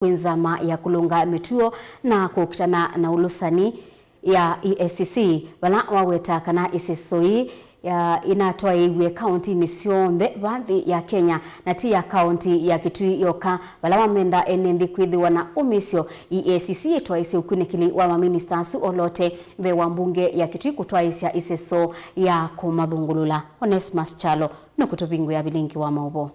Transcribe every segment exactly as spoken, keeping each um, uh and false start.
kwĩ nzama ya kũlũnga mĩtuo na kũkitana na ũlũsani ya E A C C, vala waweta kana ĩseso yĩĩ ya, ĩnatwaĩiw'e kaũntinĩ syonthe va nthĩ ya Kenya, na ti ya kaũnti ya Kitui yoka, vala wamenda ene nthĩ kwĩthĩwa na ũmĩsyo. E A C C ĩtwaĩsye ũkunĩkĩli wa maminista asu Olote mbee wa mbunge ya Kitui kũtwaĩsya ĩseso ya kũmathũngũlũla. Onesmus Kyalo nũkũtũvingũĩa vilingi wa maũvoo.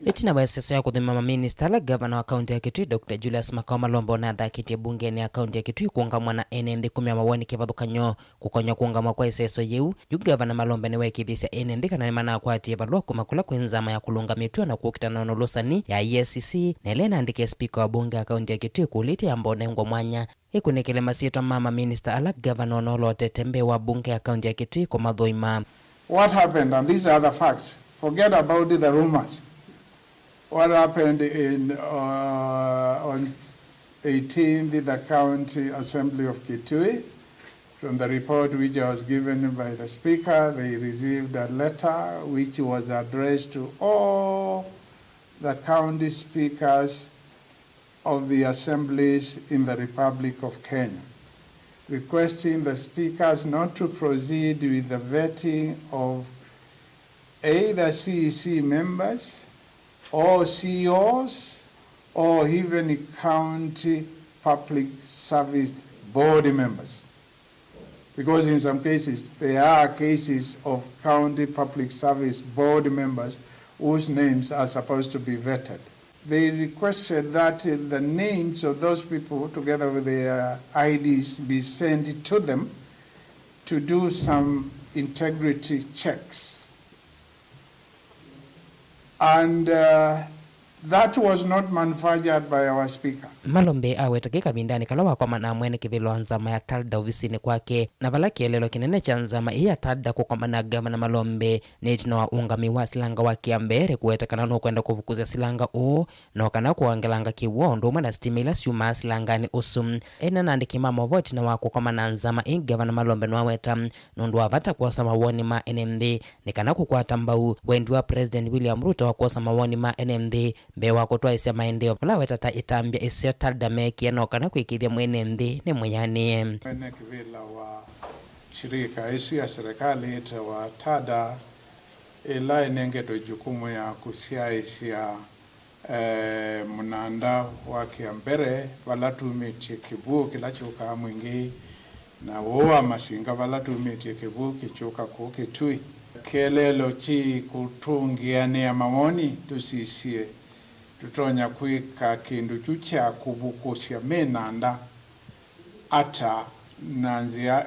Ĩtina wa ĩseso ya kũthima maminista ala, ngavana wa kaũnti ya Kitui, Doctor Julius Makao Malombe, ũnathakĩtye mbungenĩ ya kaũnti ya Kitui kũũngamwa na ene nthĩ kũmya mawoni kĩvathũkany'o. Kũkony'a kũũngamwa kwa ĩseso yĩu, yu ngavana Malombe nĩweekĩĩthĩsya ene nthĩ kana nĩmanakwatie valũa kuma kũla kwĩ nzama ya kũlũnga mĩtuo na kũkitana na ũlũsani ya E A C C, na ĩla ĩnaandĩke spika wa mbunge ya kaũnti ya Kitui ĩkũlyo ĩtĩ yamba ũnengwa mwanya ĩkunĩkĩle masyĩtwa ma maminista ala ngavana ũnoolotete mbee wa mbunge ya kaũnti ya Kitui kũmathũima. What happened, and these are the facts, forget about the rumors. What happened in, uh, on eighteenth, the County Assembly of Kitui, from the report which I was given by the Speaker, they received a letter which was addressed to all the county speakers of the assemblies in the Republic of Kenya, requesting the speakers not to proceed with the vetting of either C E C members or C E Os or even county public service board members. Because in some cases, there are cases of county public service board members whose names are supposed to be vetted. They requested that the names of those people, together with their I Ds, be sent to them to do some integrity checks. And, uh, that was not manufactured by our speaker. Malombe aweta kĩ kavindanĩ kala wakomana na mwene kĩvĩla wa nzama ya TALDA ovisinĩ kwake, na vala kĩeleelo kĩnene kya nzama ĩĩ ya TALDA kũkomana na Ngavana Malombe nĩ ĩtina wa ũũngamĩi wa silanga wa Kĩambere kũweta kana nũkwenda kũvukũsya silanga ũũ, no kana kũongelanga kĩw'ũ o ũndũ ũmwe na sitima ila syumaa silanganĩ ũsu. Ena na andĩki ma maũvoo ĩtina wa kũkomana na nzama ĩĩ, Ngavana Malombe nĩwaweta nũndũ wa vata kwosa mawoni ma ene nthĩ nĩ kana kũkwata mbau wendi wa President William Ruto wa kwosa mawoni ma ene nthĩ mbee wa kũtwaĩsya maendeeo vala aweta ta ĩtambya ĩseo TALDA meekie no kana kwĩkĩĩthya mwene nthĩ nĩ mwĩanĩe. Mwene kĩvĩla wa shirika ĩsu ya serikali ĩtawa TALDA, ĩla ĩnengetwe jukumu ya kũsyaĩsya, eh, mũnanda wa Kĩambere, vala tumĩtye kĩw'ũ kĩla kyũkaa Mwingĩ, na ũũ wa Masinga, vala tumĩtye kĩw'ũ kĩkyũka kũu Kitui. Kĩeleelo kĩ kũtũngĩanĩa mawoni tũsisye tũtonya kwĩka kĩndũ kyu kya kũvukũsya mĩnanda ata na nzĩa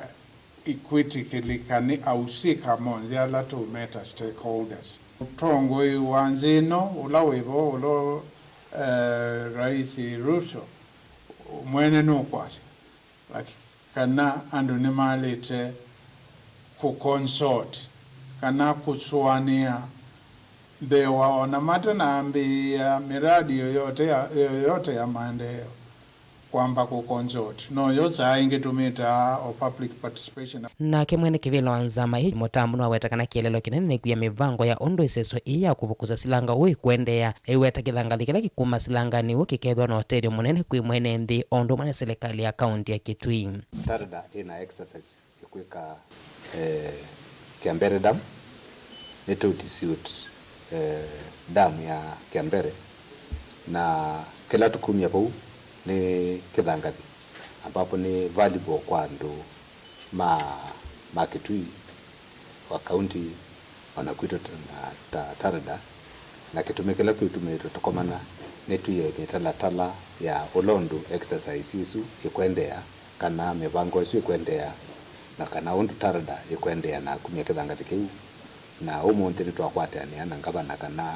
ikwĩtĩkĩlĩka nĩ ausika monthe ala tũũmeta stakeholders. Ũtongoi wa nthĩ ĩno ũla wĩ vo, ũla, eh, Rais Ruto mwene nũkwasya, laki-, kana andũ nĩmalĩte kũconsult kana kũsũanĩa mbee wa ona matanambĩĩa mĩradi yoyote ya, yoyote ya maendeeo. Kwamba kũconsult. No yo saa ingĩ tũmĩtaa o public participation. Nake mwene kĩvĩla wa nzama ĩĩ, Mũtambu, nĩwaweta kana kĩeleelo kĩnene nĩ kwia mĩvango ya ũndũ ĩseso ĩĩ ya kũvukũsya silanga ũũ ĩkwendeea. Aiweta kĩthangathi kĩla kĩkuma silanganĩ ũũ kĩkethĩwa na ũtethyo mũnene kwĩ mwene nthĩ o ũndũ ũmwe na silikalĩ ya kaũnti ya Kitui. TALDA ĩna exercise ĩkwĩka, eh, Kĩambere Dam, nĩ tũ dispute, eh, dam ya Kĩambere, na kĩla tũkumya vau nĩ kĩthangathi, ambapo nĩ valuable kwa andũ ma, ma Kitui, wa kaunti, o na kwitũ ta, na ta TALDA, na kĩtumi kĩla kĩtumĩte tũkomana nĩ twĩe mĩtalatala ya ũla ũndũ exercise ĩsu ĩkwendeea, kana mĩvango ĩsu ĩkwendeea, na kana ũndũ TALDA ĩkwendeea na kumya kĩthangathi kĩu. Na ũmũnthĩ nĩtwakwatanĩa na ngavana kana,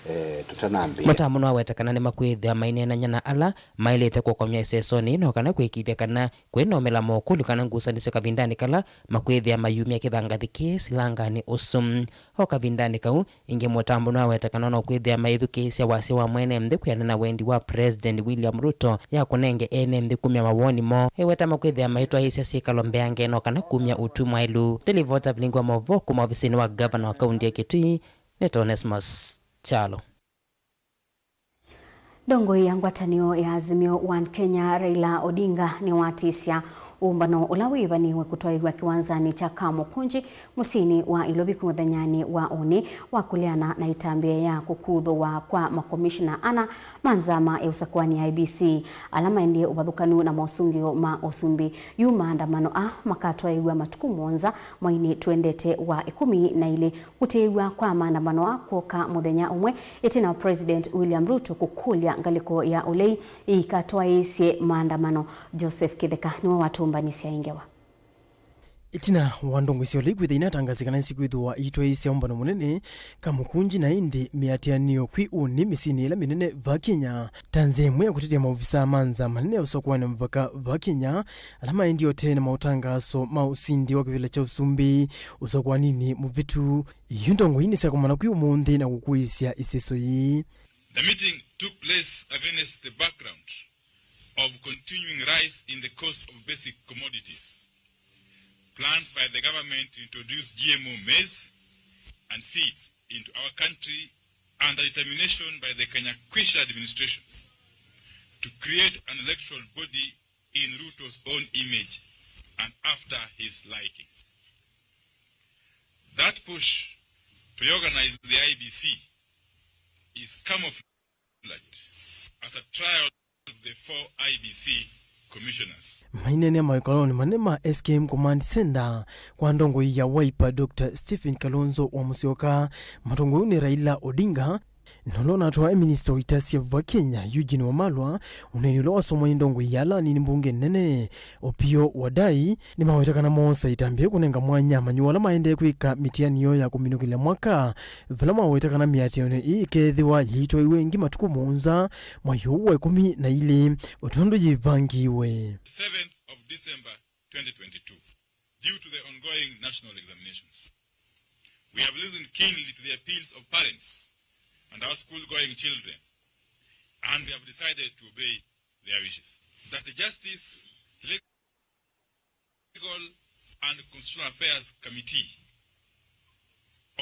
eh, tũtanambĩĩa. Mũtambu nĩwaweta kana nĩmakwĩthĩa maineenany'a na ala maĩlĩte kũkomya ĩsesonĩ, no kana kwĩkĩĩthya kana kwĩ na ũmĩla mokũlyo kana ngusanĩsyo kavindanĩ kala makwĩthĩa mayumya kĩthangathi kĩĩ silanganĩ ũsu. O kavindanĩ kau, ĩngĩ Mũtambu nĩwaweta kana no kwĩthĩa maithukĩĩsya wasya wa mwene nthĩ kwĩanana na wendi wa President William Ruto ya kũnenge ene nthĩ kumya mawoni moo. Eweta makwĩthĩa maitwaĩĩsya syĩkalo mbeange no kana kumya ũtwi mwaĩlu. Ndĩlivota vilingi wa maũvoo kuma ovisinĩ wa ngavana wa kaunti ya Kitui, nĩ Onesmus Kyalo. Ndongoi ya ngwatanĩo ya Azimio One Kenya, Raila Odinga, nĩwatĩsya ũmbano ũla wĩvanĩwe kũtwaĩw'a kĩwanzanĩ kya Kamukunji mũsyĩnĩ wa Ilovi mũthenyanĩ wa ũnĩ wa kũleana na ĩtambya ya kũkuthũwa kwa makomishona ana ma nzama ya ũsakũani ya I E B C ala maendie ũvathũkanu na mosũngĩo ma ũsumbĩ. Yu maandamano aa makatwaĩw'a matukũ mũonza mweinĩ twendete wa ĩkũmi na ilĩ. Kũtĩĩw'a kwa maandamano aa kw'oka mũthenya ũmwe ĩtina wa President William Ruto kũkũlya ngalĩko ya ũlei ĩikatwaĩĩsye maandamano. Joseph Kĩtheka nĩwe watũmbanĩsya ĩ ngewa. Ĩtina wa ndongoi sya ũlei kwĩthĩa inatangaasya kana nĩsikwĩthĩwa iitwaĩĩsya ũmbano mũnene Kamukunji, na ĩndĩ mĩatĩanĩo kwĩ ũnĩ mĩsyĩnĩ ĩla mĩnene va Kenya ta nzĩa ĩmwe ya kũtetea maovisaa ma nzama nene ya ũsakũani na mĩvaka va Kenya, ala maendie o tene na maũtangaso ma ũsindi wa kĩvĩla kya ũsumbĩ ũsakũaninĩ mũvĩtu. Yu ndongoi nĩsyakomana kwĩ ũmũnthĩ na kũkũĩĩsya ĩseso yĩĩ. The meeting took place against the background of continuing rise in the cost of basic commodities, plans by the government to introduce G M O maize and seeds into our country, and the determination by the Kenya Kwanza administration to create an electoral body in Ruto's own image and after his liking. That push to reorganize the I E B C is camouflaged as a trial of the four I E B C commissioners. Maineenea mawĩkalonĩ manene ma S K M Command Center kwa ndongoi ya Wiper, Doctor Stephen Kalonzo wa Musyoka, mũtongoi nĩ Raila Odinga, na ũla ũnatwawa e minista wa ita sya va Kenya, Eugene Wamalwa, ũneeni ũla wasomwa nĩ ndongoi ya ala anini mbunge nene, Opiyo Wandayi, nĩmaweta kana moosa ĩtambya kũnenga mwanya amanyĩw'a ala maendee kwĩka mĩtiani yoo ya kũminũkĩlya mwaka, vala maweta kana mĩatĩanĩo ĩĩ ĩkeethĩwa yĩitwaĩw'a ĩngĩ matukũ mũonza mwai ũũ wa ĩkũmi na ilĩ, o tondũ yĩvangĩĩwe. Seventh of December twenty twenty-two, due to the ongoing national examinations. We have listened keenly to the appeals of parents and our school-going children, and we have decided to obey their wishes. That the Justice, Legal and Constitutional Affairs Committee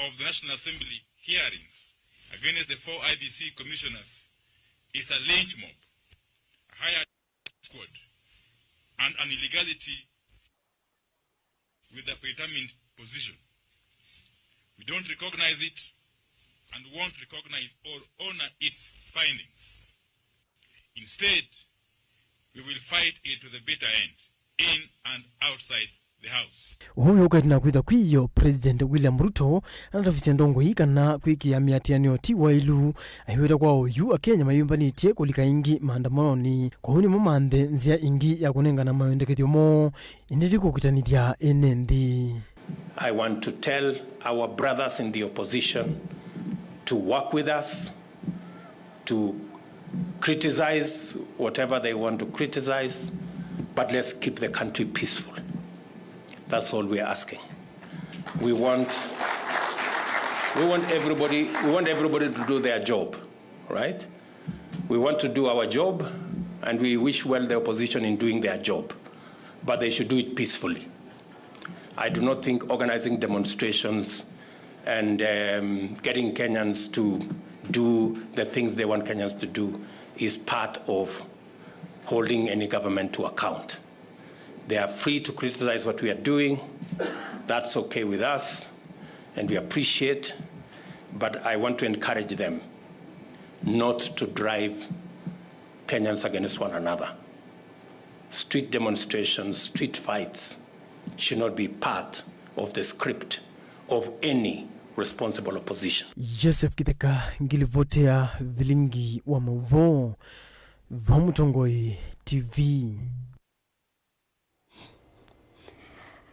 of the National Assembly hearings against the four I E B C commissioners is a lynch mob, a hired squad, and an illegality with a predetermined position. We don't recognize it and won't recognize or honor its findings. Instead, we will fight it to the bitter end, in and outside the House. Ũu wĩũka ĩtina kwĩtha kwĩyo, President William Ruto anatavisye ndongoi kana kwĩkĩa mĩatĩanĩo ti waĩlu, aiweta kwa oyu Akenya mayũmbanĩtye kũlika ĩngĩ maandamanonĩ, kwoou nĩmo manthe nzĩa ĩngĩ ya kũnengana mawendekethyo moo, ĩndĩ ti kũkĩtanĩthya ene nthĩ. I want to tell our brothers in the opposition to work with us, to criticize whatever they want to criticize, but let's keep the country peaceful. That's all we're asking. We want, we want everybody, we want everybody to do their job, right? We want to do our job, and we wish well the opposition in doing their job, but they should do it peacefully. I do not think organizing demonstrations and, um, getting Kenyans to do the things they want Kenyans to do is part of holding any government to account. They are free to criticize what we are doing. That's okay with us, and we appreciate. But I want to encourage them not to drive Kenyans against one another. Street demonstrations, street fights should not be part of the script of any responsible opposition. Joseph Kĩtheka, ngilivoti ya vilingi wa mauvoo va Mũtongoi T V.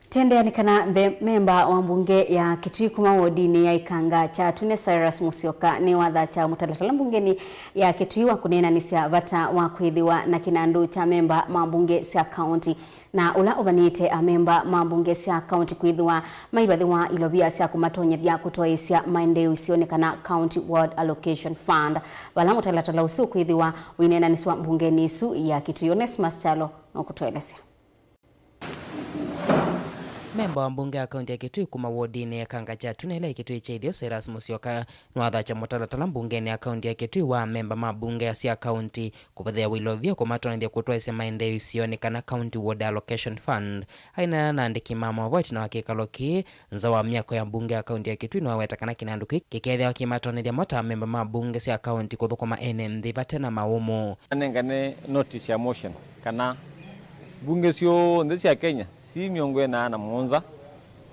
Twendeanĩ kana mbe-, memba wa mbunge ya Kitui kuma wodinĩ ya Ikanga Kyatune, Cyrus Musyoka, nĩwathatya mũtalatala mbungenĩ ya Kitui wa kũneenanĩsya vata wa kwĩthĩwa na kĩnandũ kya memba ma mbunge sya kaunti, na ũla ũvanĩte amemba ma mbunge sya kaunti kwĩthĩwa maivathĩwa ilovia sya kũmatonyethya kũtwaĩĩsya maendeeo isionĩ kana County Ward Allocation Fund, vala mũtalatala ũsu ũkwĩthĩwa ũineenanĩswa mbungenĩ ĩsu ya Kitui. Onesmus Kyalo nũkũtũelesya. Memba wa mbunge ya kaunti ya Kitui kuma wodinĩ ya Kangachatu na ĩla ĩ Kitui kya Ĩtheo, Cyrus Musyoka, nĩwathakya mũtalatala mbungenĩ ya kaunti ya Kitui wa amemba ma mbunge sya kaunti kũvathĩa ũilovia kũmatonyethya kũtwaĩsya maendeeo isionĩ kana County Ward Allocation Fund. Aineena na andĩki ma maũvoo ĩtina wa kĩkalo kĩĩ nza wa myako ya mbunge ya kaunti ya Kitui, nĩwaweta kana kĩnandũ kĩu kĩkethĩawa kĩmatonyethya mo ta amemba ma mbunge sya kaunti kũthũkũma ene nthĩ vate na mawũmũ. Anengane notice ya motion kana mbunge syonthe sya Kenya si mĩongo ĩna na mũonza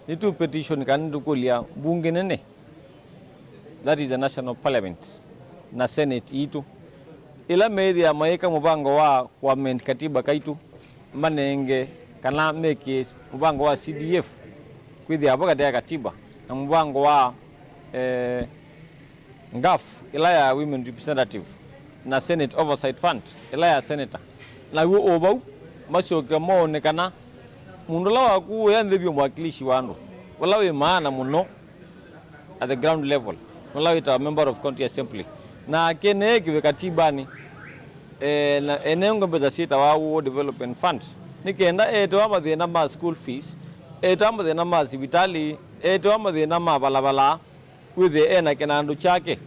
nĩtũ petition kana nĩtũkũlya mbunge nene, that is the national parliament, na senate yitũ, ĩla meĩthĩa mayĩka mũvango wa kũamend katiba kaitũ, manenge kana mekĩe mũvango wa C D F kwĩthĩa vo katĩ ya katiba na mũvango wa, eh, gaf ĩla ya women representative na senate oversight fund ĩla ya senator. Na w'o o vau masyoke moone kana mũndũ ũla wakuũĩa nthĩ vyũ, mwakilishi wa andũ ũla wĩ maana mũno at the ground level, ũla wĩtawa member of county assembly, nake neekĩwe katibanĩ, eh, na enengwe mbesa syĩtawa Rural Development Fund, nĩ kenda etewa mathĩna ma school fees, etewa mathĩna ma sivitalĩ, etewa mathĩna ma valavala, wĩthĩe ena kĩnandũ kyake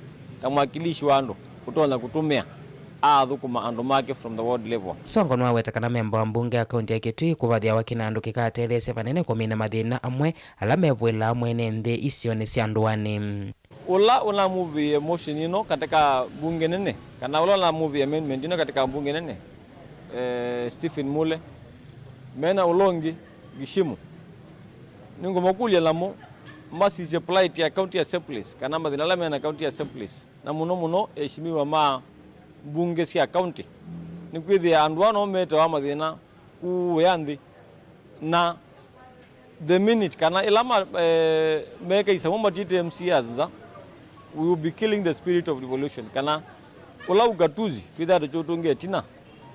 ta mwakilishi wa andũ ũtonya kũtũmĩa aathũkũma andũ make from the ward level. Songo nĩwaweta kana memba wa mbunge ya kaunti ya Kitui kũvathĩawa kĩnandũ kĩkatetheesya vanene kũmina mathĩna amwe ala mevũĩlaa mwene nthĩ isionĩ sya ndũanĩ. Ũla ũnamuvĩie motion ĩno katika mbunge nene, kana ũla ũnamuvĩie amendment ĩno katika mbunge nene, eh, Stephen Mule, mena ũla ũngĩ Gishimu, nĩngũmakũlya namo masisye plight ya county assemblies, kana mathĩna ala mena county assemblies, na mũno mũno eheshimiwa ma mbunge sya county, nĩkwĩthĩa andũ aa no metawa mathĩna kũũĩa nthĩ, na the minute kana ĩla ma, eh, meka isamũ matite M C As nza, we will be killing the spirit of revolution, kana ũla ugatuzi twĩthĩwa tũkĩũtũngĩa ĩtina.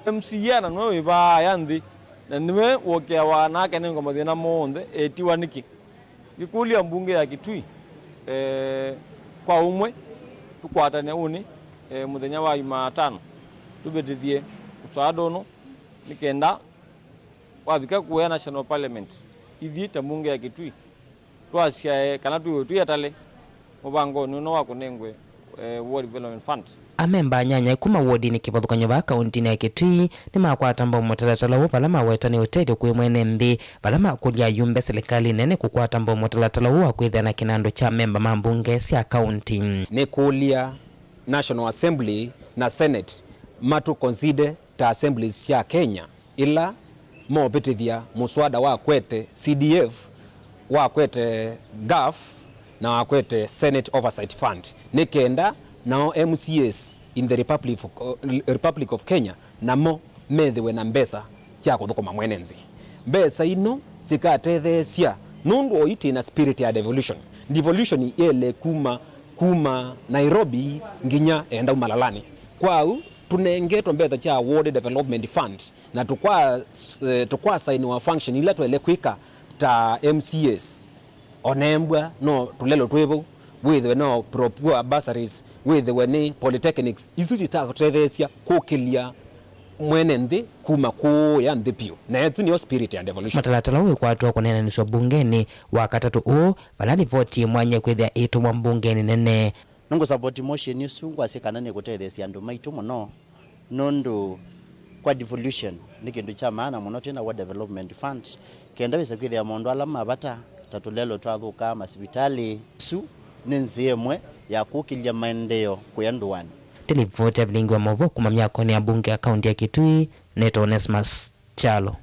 M C A na nĩwe wĩvaaya nthĩ, na nĩwe wokĩawa na akanengwa mathĩna monthe, etiwa nĩkĩ? Ngĩkũlya mbunge ya Kitui, eh, kwa ũmwe tũkwatane ũnĩ, eh, mũthenya wa Jumatano, tũvĩtĩthye mũswada ũno, nĩ kenda wavika kũya National Parliament, ithyĩ ta mbunge ya Kitui twasyae kana twĩwe twĩ atale mũvangonĩ ũno wa kũnengwe, eh, Rural Development Fund. Amemba anyanya kuma wodinĩ kĩvathũkany'o vaa kauntinĩ ya Kitui nĩmakwata mbau mũtalatala ũũ, vala maweta nĩ ũtethyo kwĩ mwene nthĩ, vala makũlya ayumbe silikalĩ nene kũkwata mbau mũtalatala ũũ wa kwĩthĩa na kĩnandũ kya memba ma mbunge sya kaunti. Nĩkũlya National Assembly na Senate matũ consider ta assemblies sya Kenya ila movĩtĩthya mũswada wa kwete C D F, wa kwete gaf, na wa kwete Senate Oversight Fund, nĩ kenda nao M C As in the Republic of, Republic of Kenya namo methĩwe na mbesa sya kũthũkũma mwene nthĩ. Mbesa ino sikatetheesya nũndũ o itĩ na spirit ya devolution. Devolution yele kuma, kuma Nairobi nginya enda umalalani. Kwa ũu, tũnengetwe mbesa sya Ward Development Fund, na tũkwa, eh, tũkwasainiwa function ila twaĩle kwĩka ta M C As. Ona embwa no tũlelo twĩ vau, wĩthĩwe no pro-poor bursaries, wĩthĩwe nĩ polytechnics, isu itatũtetheesya kũkĩlya mwene nthĩ kuma kũũya nthĩ vyũ. Na ĩsu nĩyo spirit ya devolution. Mũtalatala ũũ wĩkwatwa kũneenanĩsw'a mbungenĩ wa katatũ ũũ, vala livoti yĩ mwanya kwĩthĩa ĩtũmwa mbungenĩ nene. Nĩngũsapoti motion ĩsu, ngwasya kana nĩkũtetheesya andũ maitũ mũno, nũndũ kwa devolution nĩ kĩndũ kya maana mũno twĩ na Ward Development Fund, kenda wĩsa kwĩthĩa maũndũ ala ma vata ta tũlelo twathũka, masivitalĩ. Ĩsu nĩ nzĩa ĩmwe ya kũkĩlya maendeeo kũya ndũanĩ. Nĩ livoti ya vilingi wa maũvoo kuma myakonĩ ya mbunge ya kaunti ya Kitui, nĩtawa Onesmus Kyalo.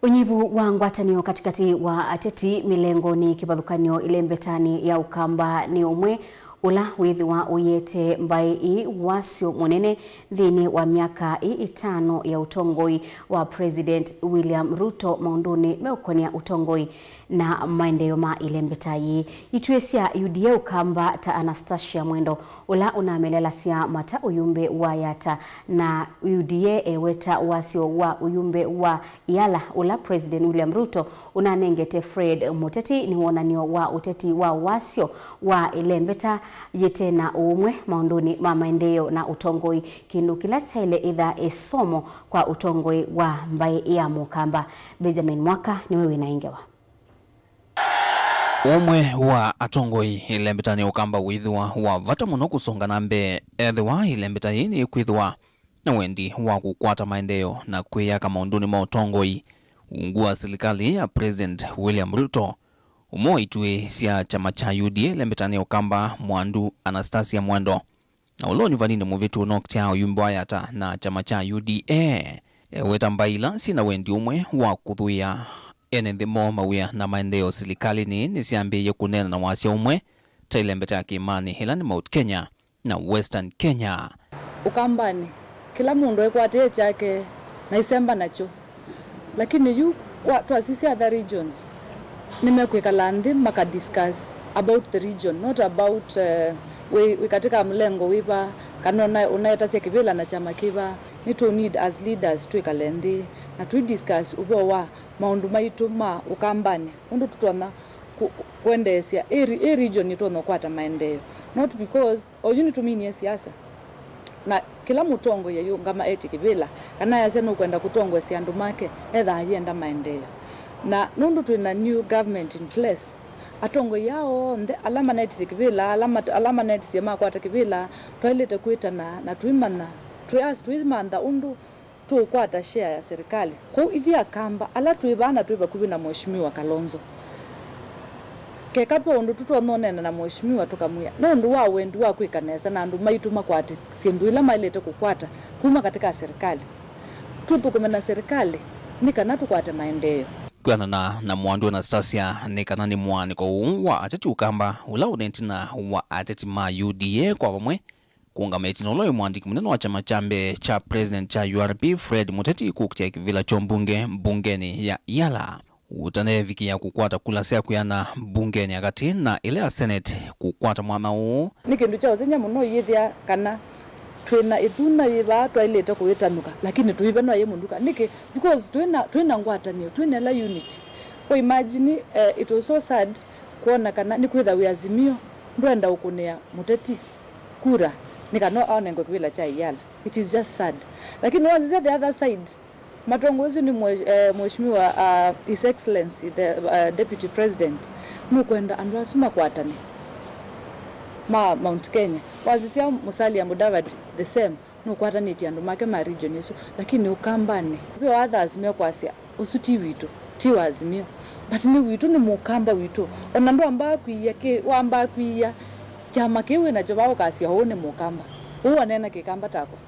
Ũnyivu wa ngwatanĩo katĩkatĩ wa ateti mĩlengonĩ kĩvathũkany'o ĩlembetanĩ ya Ũkamba nĩ ũmwe ũla wĩthĩwa ũiete mbaĩ ii wasyo mũnene nthĩnĩ wa myaka ii ĩtano ya ũtongoi wa President William Ruto maũndũnĩ meũkonia ũtongoi na maendeeo ma ĩlembeta yĩĩ. Ituĩ sya U D A Ũkamba ta Anastasia Mwendo, ũla ũnamelelasya mata ũyumbe wa Yatta, na U D A eweta wasyo wa ũyumbe wa Yala, ũla President William Ruto ũnanengete Fred Mũteti, nĩ wonany'o wa ũteti wa wasyo wa ĩlembeta Yĩte na ũũmwe maũndũnĩ ma maendeeo na ũtongoi, kĩndũ kĩla kyaĩle ĩtha ĩsomo kwa ũtongoi wa mbaĩ ya Mũkamba. Benjamin Mwaka nĩwe wĩ na ĩngewa. Ũmwe wa atongoi ĩlembetanĩ ya Ũkamba wĩthĩwa wa vata mũno kũsonga na mbee ethĩwa ĩlembeta yĩĩ nĩkwĩthĩwa na wendi wa kũkwata maendeeo na kwĩyaka maũndũnĩ ma ũtongoi. Ungu wa silikalĩ ya President William Ruto, ũmwe wa ituĩ sya kyama kya U D A ĩlembetanĩ ya Ũkamba, Mwandu Anastasia Mwendwa, na ũla ũnyuvanĩte mũvĩtu ũnokitya ũyumbe wa Yatta na kyama kya U D A, eweta mbaĩ ila syĩ na wendi ũmwe wa kũthũĩa ene nthĩ moo mawĩa na maendeeo silikalĩnĩ nĩsyambĩĩie kũneena na wasya ũmwe ta ĩlembeta ya kĩĩmanĩ, ĩla nĩ Mount Kenya na Western Kenya. Ũkambanĩ, kĩla mũndũ ekwatĩe kyake na isemba nakyo. Lakini yu wa-, twasisya other regions, nĩmekwĩkala nthĩ maka discuss about the region, not about, eh, wĩ, wĩ katika mlengo wĩva, kana ũna-, ũnaetasya kĩvĩla na kyama kĩva. Nĩtũ need as leaders twĩkale nthĩ na tũi discuss ũvoo wa maũndũ maitũ ma Ũkambanĩ, ũndũ tũtonya kũ-, kũ-, kwendeesya ĩ re-, ĩ region ĩtonya kũkwata maendeeo, not because oyu nĩtũminie siasa. Na kĩla mũtongoi ayĩũngama etye kĩvĩla, kana ayasya nũkwenda kũtongoesya andũ make, ethaa ayenda maendeeo. Na nũndũ twĩ na new government in place, atongoi aa onthe ala manetisye kĩvĩla, ala mat-, ala manetisye makwata kĩvĩla, twaĩlĩte kwĩtana na tũimanya, tũi-, as-, tũimantha ũndũ tũũkwata share ya serikali. Kwoou ithyĩ Akamba ala twĩ vaa na twĩ vakuvĩ na Mheshimiwa Kalonzo, keka ve ũndũ tũtonya ũneena na Mheshimiwa tũkamwĩa, nũndũ wa wendi wa kwĩka nesa na andũ maitũ makwate syĩndũ ila maĩlĩte kũkwata kuma katika serikali, tũthũkũme na serikali nĩ kana tũkwate maendeeo. Kwĩanana na Mwandu Anastasia, nĩ kana nĩ mũaanĩko ũũ wa ateti Ũkamba ũla ũne ĩtina wa ateti ma U D A kwa vamwe kũũngama ĩtina ũla wĩ mũandĩki mũnene wa kyama kya mbee kya President kya U R P, Fred Mũteti, kũkitĩa kĩvĩla kya ũmbunge mbungenĩ ya Iala. Ũtaneevikĩa kũkwata kula sya kwĩana mbungenĩ ya katĩ na ĩla ya Senate kũkwata mwanya ũũ. Nĩ kĩndũ kya ũsengy'a mũno ũyĩthĩa kana twĩ na ĩthuna yĩ vaa twaĩlĩte kũyĩtanũka, lakini tũivenwa yĩ mũnuka. Nĩkĩ? Because twĩ na, twĩ na ngwatanĩo, twĩ na ĩla unity. Ũimagine, eh, it was so sad kwona kana nĩkwĩtha wĩ Azimio ndwenda ũkũnĩa Mũteti kura nĩ kana onengwe kĩvĩla kya Iala. It is just sad. Lakini wasisya the other side, matongoesw'e nĩ mwe-, eh, Mheshimiwa, uh, His Excellency, the, uh, Deputy President, nũkwenda andũ asu makwatane ma Mount Kenya. Wasisya Musalia Mudavadi, the same, nũkwatanĩtye andũ make ma region ĩsu. Lakini Ũkambanĩ, ve others mekwasya, ũsu ti witũ, ti wa Azimio. But nĩ witũ, nĩ Mũkamba witũ. Ona ndwambaa kwĩia kĩ, wambaa kwĩia kyama kĩu wĩ nakyo vaa ũkasya, ũũ nĩ Mũkamba. Ũũ waneena Kĩkamba takwa.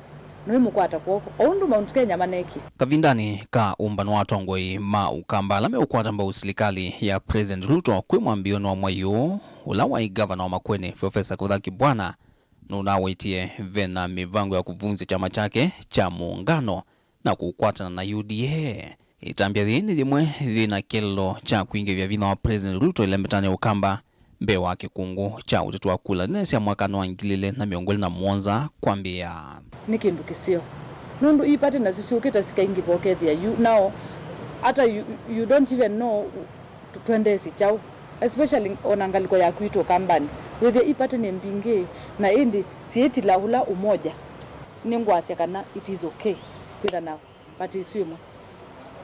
Nũimũkwata kw'oko, o ũndũ Mount Kenya maneekie. Kavindanĩ ka ũmbano wa atongoi ma Ũkamba ala meũkwata mbau silikalĩ ya President Ruto kwĩ mwambĩĩonĩ wa mwei ũũ, ũla waĩ ngavana wa Makueni, Professor Kithure Kibwana, nũnawetie ve na mĩvango ya kũvunzya kyama kyake kya Mũũngano na kũkwatana na U D A. Ĩtambya yĩĩ nĩ yĩmwe yĩ na kĩlĩlo kya kwingĩvya vinya wa President Ruto ĩlembetanĩ ya Ũkamba mbee wa kĩkũngũ kya ũteti wa kula nene sya mwakanĩ wa ngili ilĩ na mĩongo ĩlĩ na mũonza kwambĩĩa. Nĩ kĩndũ kĩseo, nũndũ ii party nasyo syũkĩte sikaingĩva ũkethĩa yu nao, ata you, you don't even know tũ-, twendeesye kyaũ, especially ona ngalĩko ya kwitũ Ũkambanĩ, wĩthĩa ii party nĩ mbingĩ, na ĩndĩ syĩtila ũla ũmoja. Nĩngwasya kana it is okay kwĩtha na party isu ĩmwe.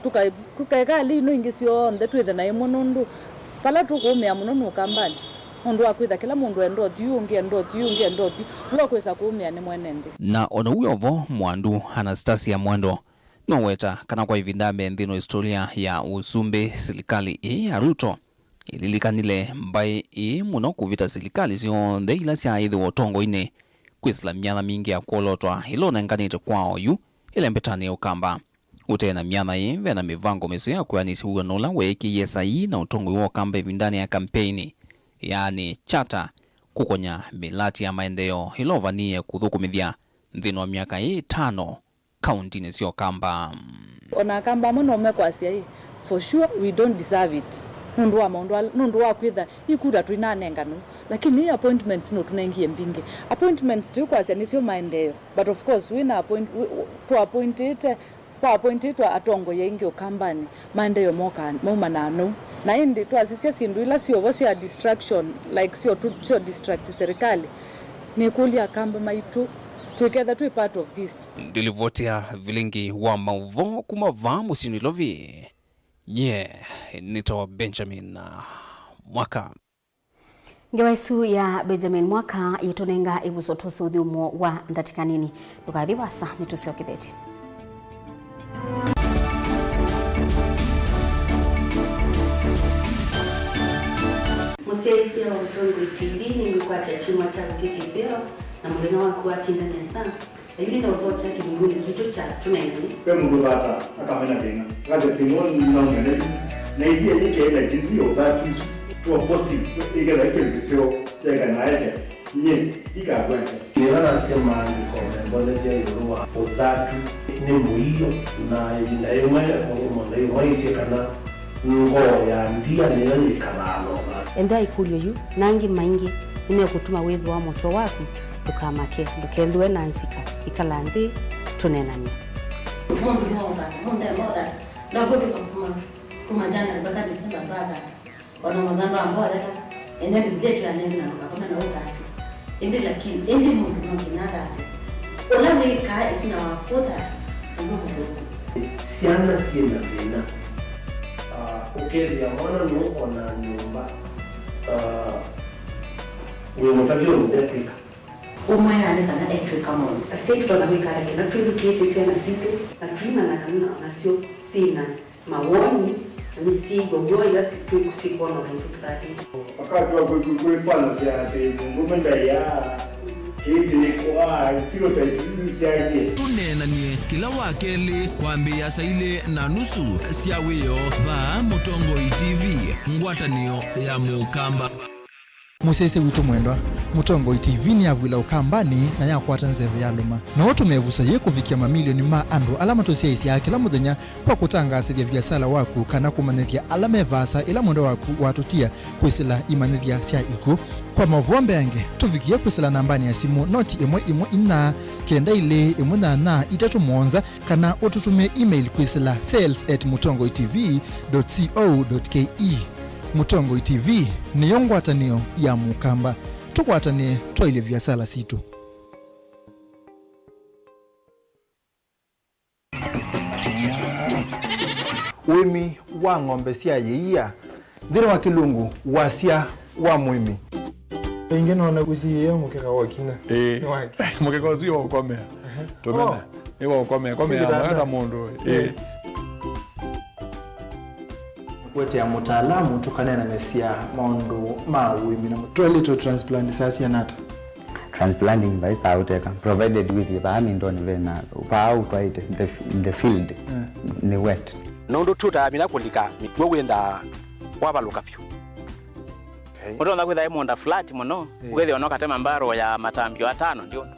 Tũka-, tũkaeka alĩ ino ingĩ syonthe twĩthe na ĩmwe, nũndũ vala tũkũũmĩa mũno nĩ Ũkambanĩ, nũndũ wa kwĩtha kĩla mũndũ enda ũthi ũũ, ũngĩ enda ũthi ũũ, ũngĩ enda ũthi ũũ, ũla ũkwĩsa kũũmĩa nĩ mwene nthĩ. Na o na ũu wĩ o vo, Mwandu Anastasia Mwendwa nũweta kana kwa ĩvinda mbee nthĩnĩ wa historia ya ũsumbĩ, silikalĩ ĩĩ ya Ruto ĩlilikanile mbaĩ ĩĩ mũno kũvĩta silikalĩ syonthe ila syaaĩthĩwa ũtongoinĩ, kwĩsĩla myanya mingĩ ya kwolotwa ĩla ũnenganĩte kwa oyu ĩlembetanĩ ya Ũkamba. Ũtee na myanya ĩĩ, ve na mĩvango mĩseo ya kwĩanĩsya wĩw'ano ũla weekĩie saii na ũtongoi wa Ũkamba ĩvindanĩ ya kampeini, yaani charter, kũkonya mĩlati ya maendeeo ĩla ũvanie kũthũkũmĩthya nthĩnĩ wa myaka ĩĩ ĩtano kauntinĩ sya Ũkamba. Ona Akamba amwe no mekwasya ĩ, for sure we don't deserve it, nũndũ wa maũndũ ala, nũndũ wa kwĩtha ii kura tũinanenganwa, lakini ii appointments nũtũnengie mbingĩ. Appointments tũikwasya nĩsyo maendeeo, but of course wĩna appoint-, wĩ-, wĩ-, tũ appointĩte, kwa appointĩtwe atongoi aingĩ Ũkambanĩ, maendeeo mokaa, maumanaa nou. Na ĩndĩ twasisya syĩndũ ila syĩ o vo sya distraction, like, syo tu, syo distract serikali, nĩkũlya Akamba maitũ, twĩketha twĩ part of this. Ndilivotea vilingi wa maũvoo kuma vaa mũsyĩ Nairobi, nyie nĩtawa Benjamin Mwaka. Ngewa ĩsu ya Benjamin Mwaka yĩtũnenga ĩvuso twose ũthyũmũo wa ndatĩka nini. Ndũkathi vasa, nĩtũsyokethetye. Mũsyaĩĩsya wa Mũtongoi T V, nĩngũkwatya kyumwa kyaku kĩ kĩseo, na mũthenya waku watinda nesa. Yu nĩ na ũvoo kya kĩlungunĩ kitũ kya tũneenany'e. Ve mũndũ vata akamena thĩna, akasya thĩna ũũ nĩnaũmena yu, na ĩthĩa yĩkĩe na jinsi ya ũthatu isu, tuwa positive, ĩkethwa ĩ kĩndũ kĩseo kyaĩka na aesya, nyie ndikakwete. Nĩla nasya maandĩko membonethya ĩũlũ wa ũthatu nĩ mũio, na ĩvinda yĩmwe mũndũ ĩmwe aisye kana ngoo ya ndia nĩyo yĩkalaa na ũthatu. Ethĩa ĩkũlyo yu na angĩ maingĩ nĩmekũtuma wĩthĩwa mũtwe waku. Ndũkamake, ndũkethĩwe na nzika, ĩkala nthĩ tũneenany'e. Mũndũ nĩwaũthata, mũndũ ndeema ũthata, ndavũtũka kuma, kuma January mpaka December ndwathata. O na mũthya ndwamba ũtheka, ene Biblia ĩtwĩa nengĩ na ndũkakome na ũthatu. Ĩndĩ lakini, ĩndĩ mũndũ no nginya athate. Ũla wĩkaa ĩtina wa kũthata, ũndũ mũthũku. Syana syĩ na thĩna. Ah, ũkethĩa mwana nũkonaa nyũmba, ah, wĩ mũtavya ũndũ ndekwĩka. Ũmwe nĩ kana etw'ĩka maũndũ. Asyai tũtonya kwĩka ata kĩla twĩthukĩĩsye syana sitũ, na tũimanya kana nasyo syĩ na mawoni, na nĩsyĩw'a w'o ĩla si-, twĩ-, sikwona maitũ tũtatĩte? Akatw'a kwĩ-, kwĩ-, kwĩfanasya atĩ mũndũũme ndaĩaa, ĩndĩ kwa stereotypes isu syaie. Tũneenany'e kĩla wa kelĩ kwambĩĩa saa ilĩ na nusu sya wĩoo vaa Mũtongoi T V, ngwatanĩo ya Mũkamba. Mũsyaĩĩsya witũ mwendwa, Mũtongoi T V nĩyavw'ĩla Ũkambanĩ na yakwata nzeve yalũma. No ũtũme ĩvuso yĩĩ kũvikĩa mamilioni ma andũ ala matũsyaĩĩsyaa kĩla mũthenya kwa kũtangaasĩthya viasala waku kana kũmanyĩthya ala me vaasa ĩla mwendwa waku watũtia kwĩsĩla imanyĩthya sya ikw'ũ. Kwa maũvoo mbeange, tũvikĩe kwĩsĩla nambanĩ ya simũ noti ĩmwe ĩmwe inya kenda ilĩ ĩmwe nyanya itatũ mũonza, kana ũtũtũmĩe email kwĩsĩla sales at mũtongoi T V dot co dot K E. Mũtongoi T V nĩyo ngwatanĩo ya Mũkamba. Tũkwatanĩe twaĩlye viasala sitũ. Ũĩmi wa ng'ombe sya yĩia. Nthĩnĩ wa Kĩlungu, wasya wa mũĩmi. Ĩngĩ nona ũsiĩĩe mũkeka wa ũkinya. Ĩĩ. Nĩ wake. Mũkeka ũsu wa ũkomea. Tũmena. Oh. Nĩ wa ũkomea. Komea. Sĩkĩtanda. Mwana mũndũ. Ĩĩ. Ĩĩ. Kũetea mũtaalamu tũkaneenanĩsya maũndũ ma ũĩmi na mũ-, twaĩlĩtwe transplant saa siana ata? Transplanting vaisaa ũteka, provided wĩthĩe vaa mindonĩ vena, vaa ũtwaĩte, the, in the field, eh, nĩ wet. Nũndũ tũtamina kũlika mĩkw'ũ wĩnthaa kwavalũka vyũ. Okay. Ũtonya kwĩtha ĩ mũũnda flat mũno, eh, ũkethĩa ona ũkatema mbarũ ya matambio atano ndio. Aha.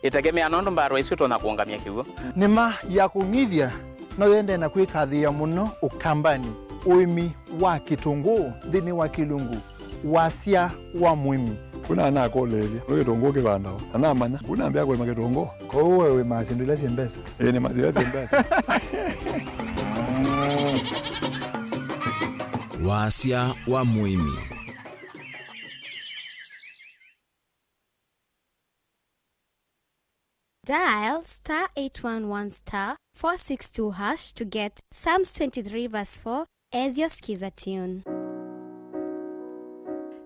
Ĩtegemea nũndũ mbarũ isu ũtonya kũũngamya kĩw'ũ. Nĩma ya kũng'ithya no yendee na kwĩkathĩĩa mũno Ũkambanĩ, ũĩmi wa kĩtũngũũ nthĩnĩ wa Kĩlungu. Wasya wa mũĩmi. Kuna anakũlĩĩlya, nĩ kĩtũngũũ kĩvandawa? Na namanya, kuna ambĩa kũĩma kĩtũngũũ. Kwoou we wĩmaa syĩndũ ila syĩ mbesa? Ĩĩ, nĩmaa syĩndũ ila syĩ mbesa. Wasya wa mũĩmi. Dial star eight one one star four six two hash to get Psalms twenty-three verse four as your Skiza tune.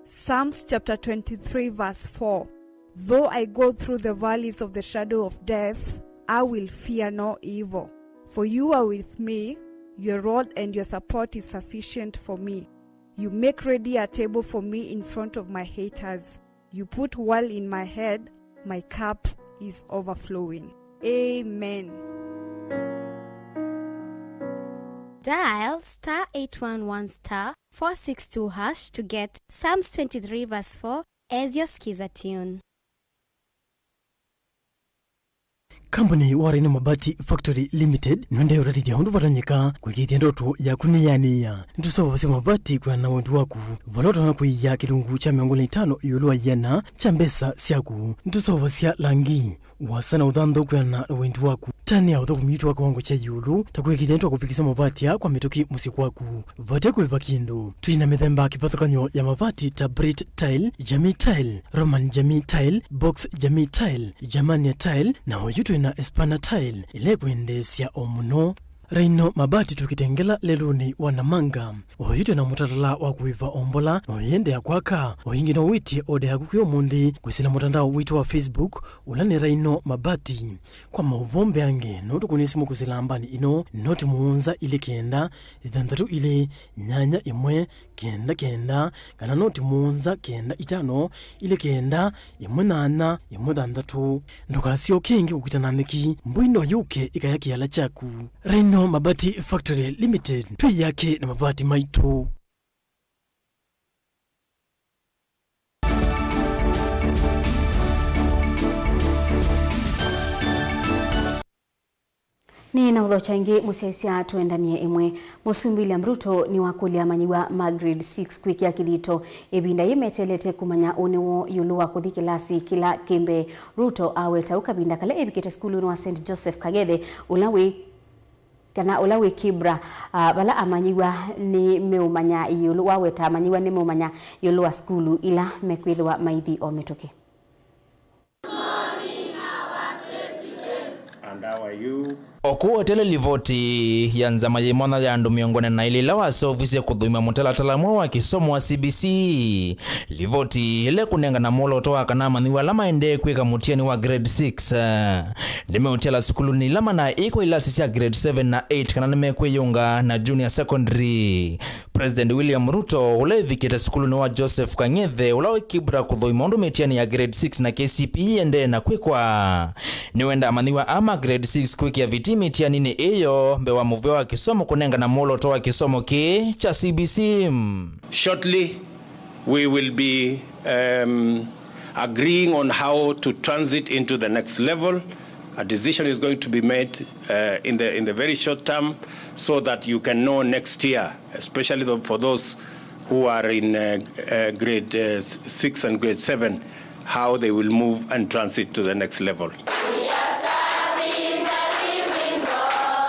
Psalms chapter twenty-three verse four. Though I go through the valleys of the shadow of death, I will fear no evil. For you are with me, your rod and your support is sufficient for me. You make ready a table for me in front of my haters. You put oil in my head, my cup is overflowing. Amen. Dial star eight one one star four six two hash to get Psalms twenty-three verse four as your Skiza tune. Kambuni wa Rhino Mabati Factory Limited nĩũendee ũtatĩthya ũndũ vatonyeka kũĩkĩĩthya ndoto yaku nĩyanĩĩa. Nĩtũseũvasya mavati kwĩana na wendi waku. Vala ũtonya kũia kĩlungu kya mĩongo ĩlĩ na itano ĩũlũ wa ĩana kya mbesa syaku. Nĩtũseũvasya langi, ũasa na ũthanthau kwĩana na wendi waku. Tani ya ũthũkũmi witũ wa kĩwango kya ĩũlũ, ta kũĩkĩĩthya nĩtwakũvikĩsya mavati aa kwa mĩtũkĩ mũsyĩ kwaku vate kũĩva kĩndũ. Twĩ na mĩthemba kĩvathũkany'o ya mavati ta Brit Tile, Jamii Tile, Roman Jamii Tile, Box Jamii Tile, Germania Tile, na oyu twĩ na Espana Tile, ĩla ĩkwendeesya o mũno. Rhino Mabati tũkĩtengela lelũnĩ wa Namanga. Oyu twĩ na mũtalatala wa kũĩva o mbola, na ũyĩendeea kwaka. O ĩngĩ no wĩtye oda yaku kwĩ ũmũnthĩ kwĩsĩla mũtandao witũ wa Facebook, ũla nĩ Rhino Mabati. Kwa maũvoo mbeange, no tũkũnĩe simũ kwĩsĩla nambani ĩno, noti mũonza ilĩ kenda, ĩthanthatũ ilĩ, nyanya ĩmwe, kenda kenda, kana noti mũonza kenda itano, ilĩ kenda, ĩmwe nyanya, ĩmwe thanthatũ. Ndũkasyoke ĩngĩ kũkita na nyeki, mbũi no yũke ĩkaya kĩala kyaku. Rhino Mabati Factory Limited, twĩ yake na mavati maitũ. Nĩ na ũthokya ĩngĩ mũsyaĩĩsya tũendanie ĩmwe. Mũsumbĩ William Ruto nĩwakũlya amanyĩw'a ma grade six kwĩkĩa kĩthito ĩvinda yĩĩ meteelete kũmanya ũnĩ woo ĩũlũ wa kũthi kĩlasi kĩla kĩ mbee. Ruto aweta ũu kavinda kala evikĩte sukulunĩ wa Saint Joseph Kang'ethe, ũla wĩ kana ũla wĩ Kibra, ah, vala amanyĩw'a nĩmeũmanya ĩũlũ, waweta amanyĩw'a nĩmeũmanya ĩũlũ wa sukulu ila mekwĩthĩwa maithi o mĩtũkĩ. And how are you? O kũu eteele livoti ya nzama yĩ mwanya ya andũ mĩongo ĩna na ilĩ ila waseũvisye kũthũima mũtalatala mweũ wa kĩsomo wa C B C, livoti ĩla ĩkũnengana mwolooto wa kana amanyĩw'a ala maendee kwĩka mũtiani wa grade six, eh, nĩmeũtiala sukulunĩ ila mana ĩkwa ilasi sya grade seven na eight kana nĩmekwĩyũnga na junior secondary. President William Ruto, ũla evikĩte sukulunĩ wa Joseph Kang'ethe, ũla wĩ Kibra kũthũima ũndũ mĩtiani ya grade six na K C P E ĩendee na kwĩkwa, nĩwenda amanyĩw'a aa ma grade six kwĩkĩa vitii mĩtianinĩ ĩyo mbee wa mũvĩa wa kĩsomo kũnengana mwolooto wa kĩsomo kĩĩ kya C B C. Shortly, we will be, um, agreeing on how to transit into the next level. A decision is going to be made, uh, in the, in the very short term, so that you can know next year, especially the, for those who are in, uh, uh, grade, uh, six and grade seven, how they will move and transit to the next level.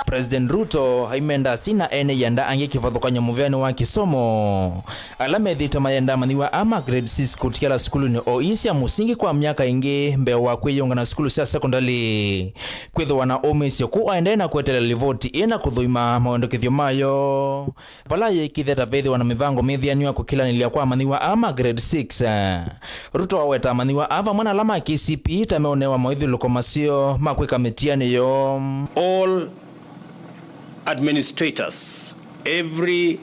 President Ruto aimenda asina ene yanda angĩ kĩvathũkany'o mũvĩanĩ wa kĩsomo. Ala methĩĩtwe mayenda amanyĩw'a aa ma grade six kũtiala sukulunĩ o ii sya mũsingi kwa myaka ĩngĩ mbee wa kwĩyũnga na sukulu sya sekondalĩ. Kwĩthĩwa na ũmĩĩsyo kũu aendee na kweteela livoti ĩĩ na kũthũima mawendekethyo mayo. Vala yĩkĩĩthya ta vethĩwa na mĩvango mĩthĩanĩw'a kũkĩlanĩlya kwa amanyĩw'a aa ma grade six. Ruto aweta amanyĩw'a aa vamwe na ala ma K C P E ta meũnewa maũthyũlũko maseo ma kwĩka mĩtiani yoo. All administrators, every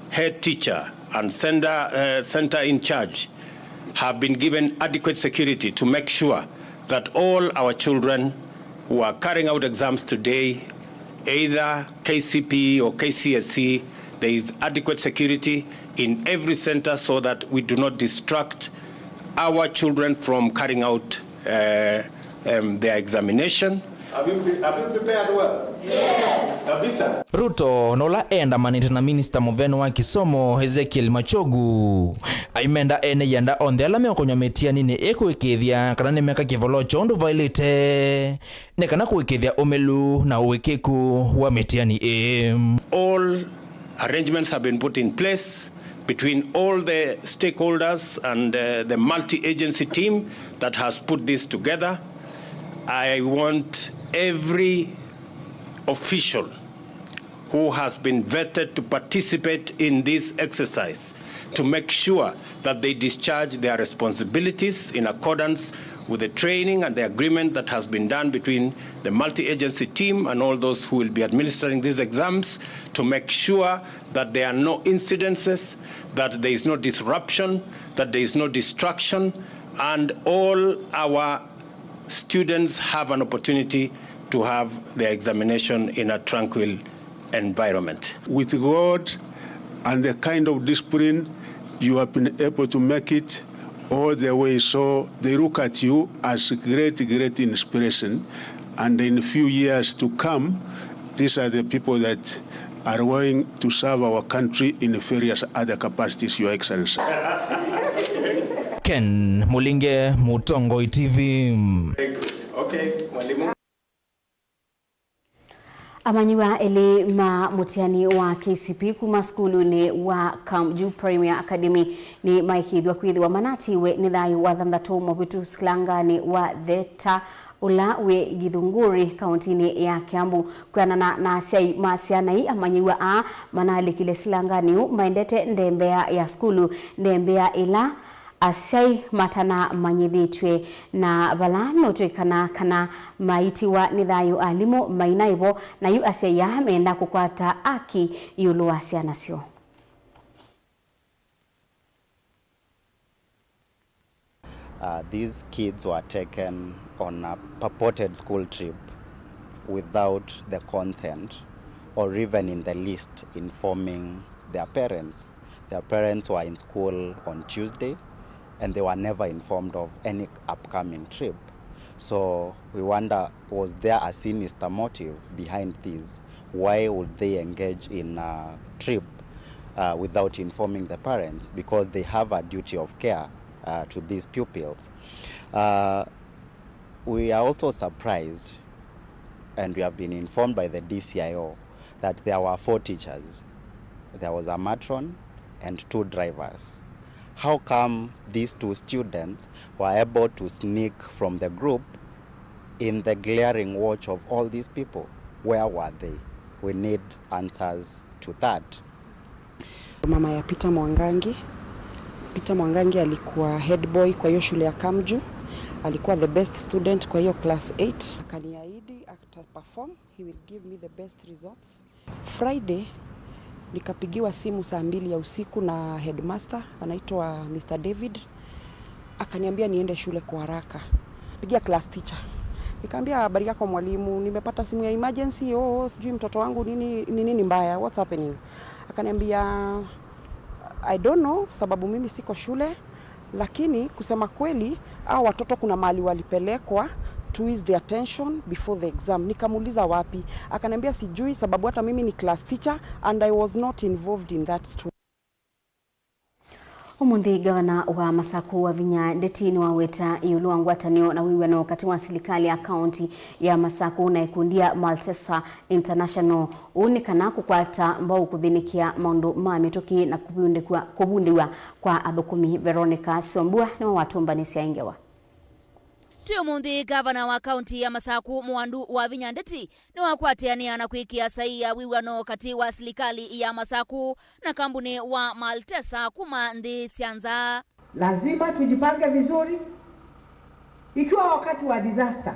head teacher and center, uh, center in charge have been given adequate security to make sure that all our children who are carrying out exams today, either K C P E or K C S E, there is adequate security in every center so that we do not distract our children from carrying out, uh, um, their examination. Have you pre-, have you prepared well? Yes. Kabisa. Ruto, na ũla endamanĩte na minista mũvĩanĩ wa kĩsomo, Ezekiel Machogu, aimenda ene yanda onthe ala meũkonywa mĩtianinĩ ĩĩ kũĩkĩĩthya kana nĩmeka kĩvoloo kya ũndũ vaĩlĩte, nĩ kana kũĩkĩĩthya ũmĩlu na ũĩkĩĩku wa mĩtiani ĩĩ. All arrangements have been put in place between all the stakeholders and, uh, the multi-agency team that has put this together. I want every official who has been vetted to participate in this exercise to make sure that they discharge their responsibilities in accordance with the training and the agreement that has been done between the multi-agency team and all those who will be administering these exams, to make sure that there are no incidences, that there is no disruption, that there is no distraction, and all our students have an opportunity to have their examination in a tranquil environment. With God and the kind of discipline you have been able to make it, all the way. So they look at you as great, great inspiration. And in few years to come, these are the people that are going to serve our country in various other capacities, Your Excellency. Ken Mulinge, Mutongoi T V. Very good. Okay, mwalimu. Amanyĩw'a elĩ ma mũtiani wa K C P kuma sukulunĩ wa Kamju Premier Academy nĩmaĩkĩĩthw'a kwĩthĩwa manatiwe nĩ thayũ wa thanthatũ mũvĩtu silanganĩ wa Theta, ũla wĩ Githunguri, kaũntinĩ ya Kiambu. Kwĩanana na asyai ma syana ii, amanyĩw'a aa manalĩkile silanganĩ ũu maendete ndembea ya sukulu, ndembea ĩla asyai matanamanyĩthĩtw'e, na vala meũtw'ĩkana kana maitiwa nĩ thayũ alimũ mainaĩ vo, na yu asyai aa meenda kũkwata aki ĩũlũ wa syana syoo. Uh, these kids were taken on a purported school trip without the consent or even in the least informing their parents. Their parents were in school on Tuesday and they were never informed of any upcoming trip. So we wonder, was there a sinister motive behind this? Why would they engage in a trip, uh, without informing the parents? Because they have a duty of care, uh, to these pupils. Uh, we are also surprised, and we have been informed by the D C I O, that there were four teachers. There was a matron and two drivers. How come these two students were able to sneak from the group in the glaring watch of all these people? Where were they? We need answers to that. Mama ya Peter Mwangangi. Peter Mwangangi alikuwa head boy kwa hiyo shule ya Kamju. Alikuwa the best student kwa hiyo class eight. Akaniahidi ata perform, he will give me the best results. Friday, nikapigiwa simu saa mbili ya usiku na headmaster, anaitwa Mister David. Akaniambia niende shule kwa haraka. Pigia class teacher. Nikaambia, "Habari yako mwalimu, nimepata simu ya emergency, oh, sijui mtoto wangu nini, ni nini mbaya, what's happening?" Akaniambia, "I don't know, sababu mimi siko shule, lakini kusema kweli, hao watoto kuna mahali walipelekwa to ease their tension before the exam." Nikamuuliza, "Wapi?" Akaniambia, "Sijui, sababu hata mimi ni class teacher and I was not involved in that story." Ũmũnthĩ, ngavana wa Masaku Wavinya Ndeti nĩwaweta ĩũlũ wa ngwatanĩo na wĩw'ano katĩ wa silikalĩ ya kaũnti ya Masaku na ĩkundi ya Maltesa International. Ũu nĩ kana kũkwata mbau kũthĩnĩkĩa maũndũ ma mĩtũkĩ na kũvundĩkwa-, kũvundĩw'a kwa athũkũmi. Veronica Sombua nĩwe watũmbanĩsya ĩ ngewa. Twĩ ũmũnthĩ, ngavana wa kaũnti ya Masaku Mwandu Wavinya Ndeti nĩwakwatĩanĩa na kwĩkĩa saii ya wĩw'ano katĩ wa silikalĩ ya Masaku na kambunĩ wa Maltesa kuma nthĩ sya nza. Lazima tujipange vizuri. Ikiwa wakati wa disaster,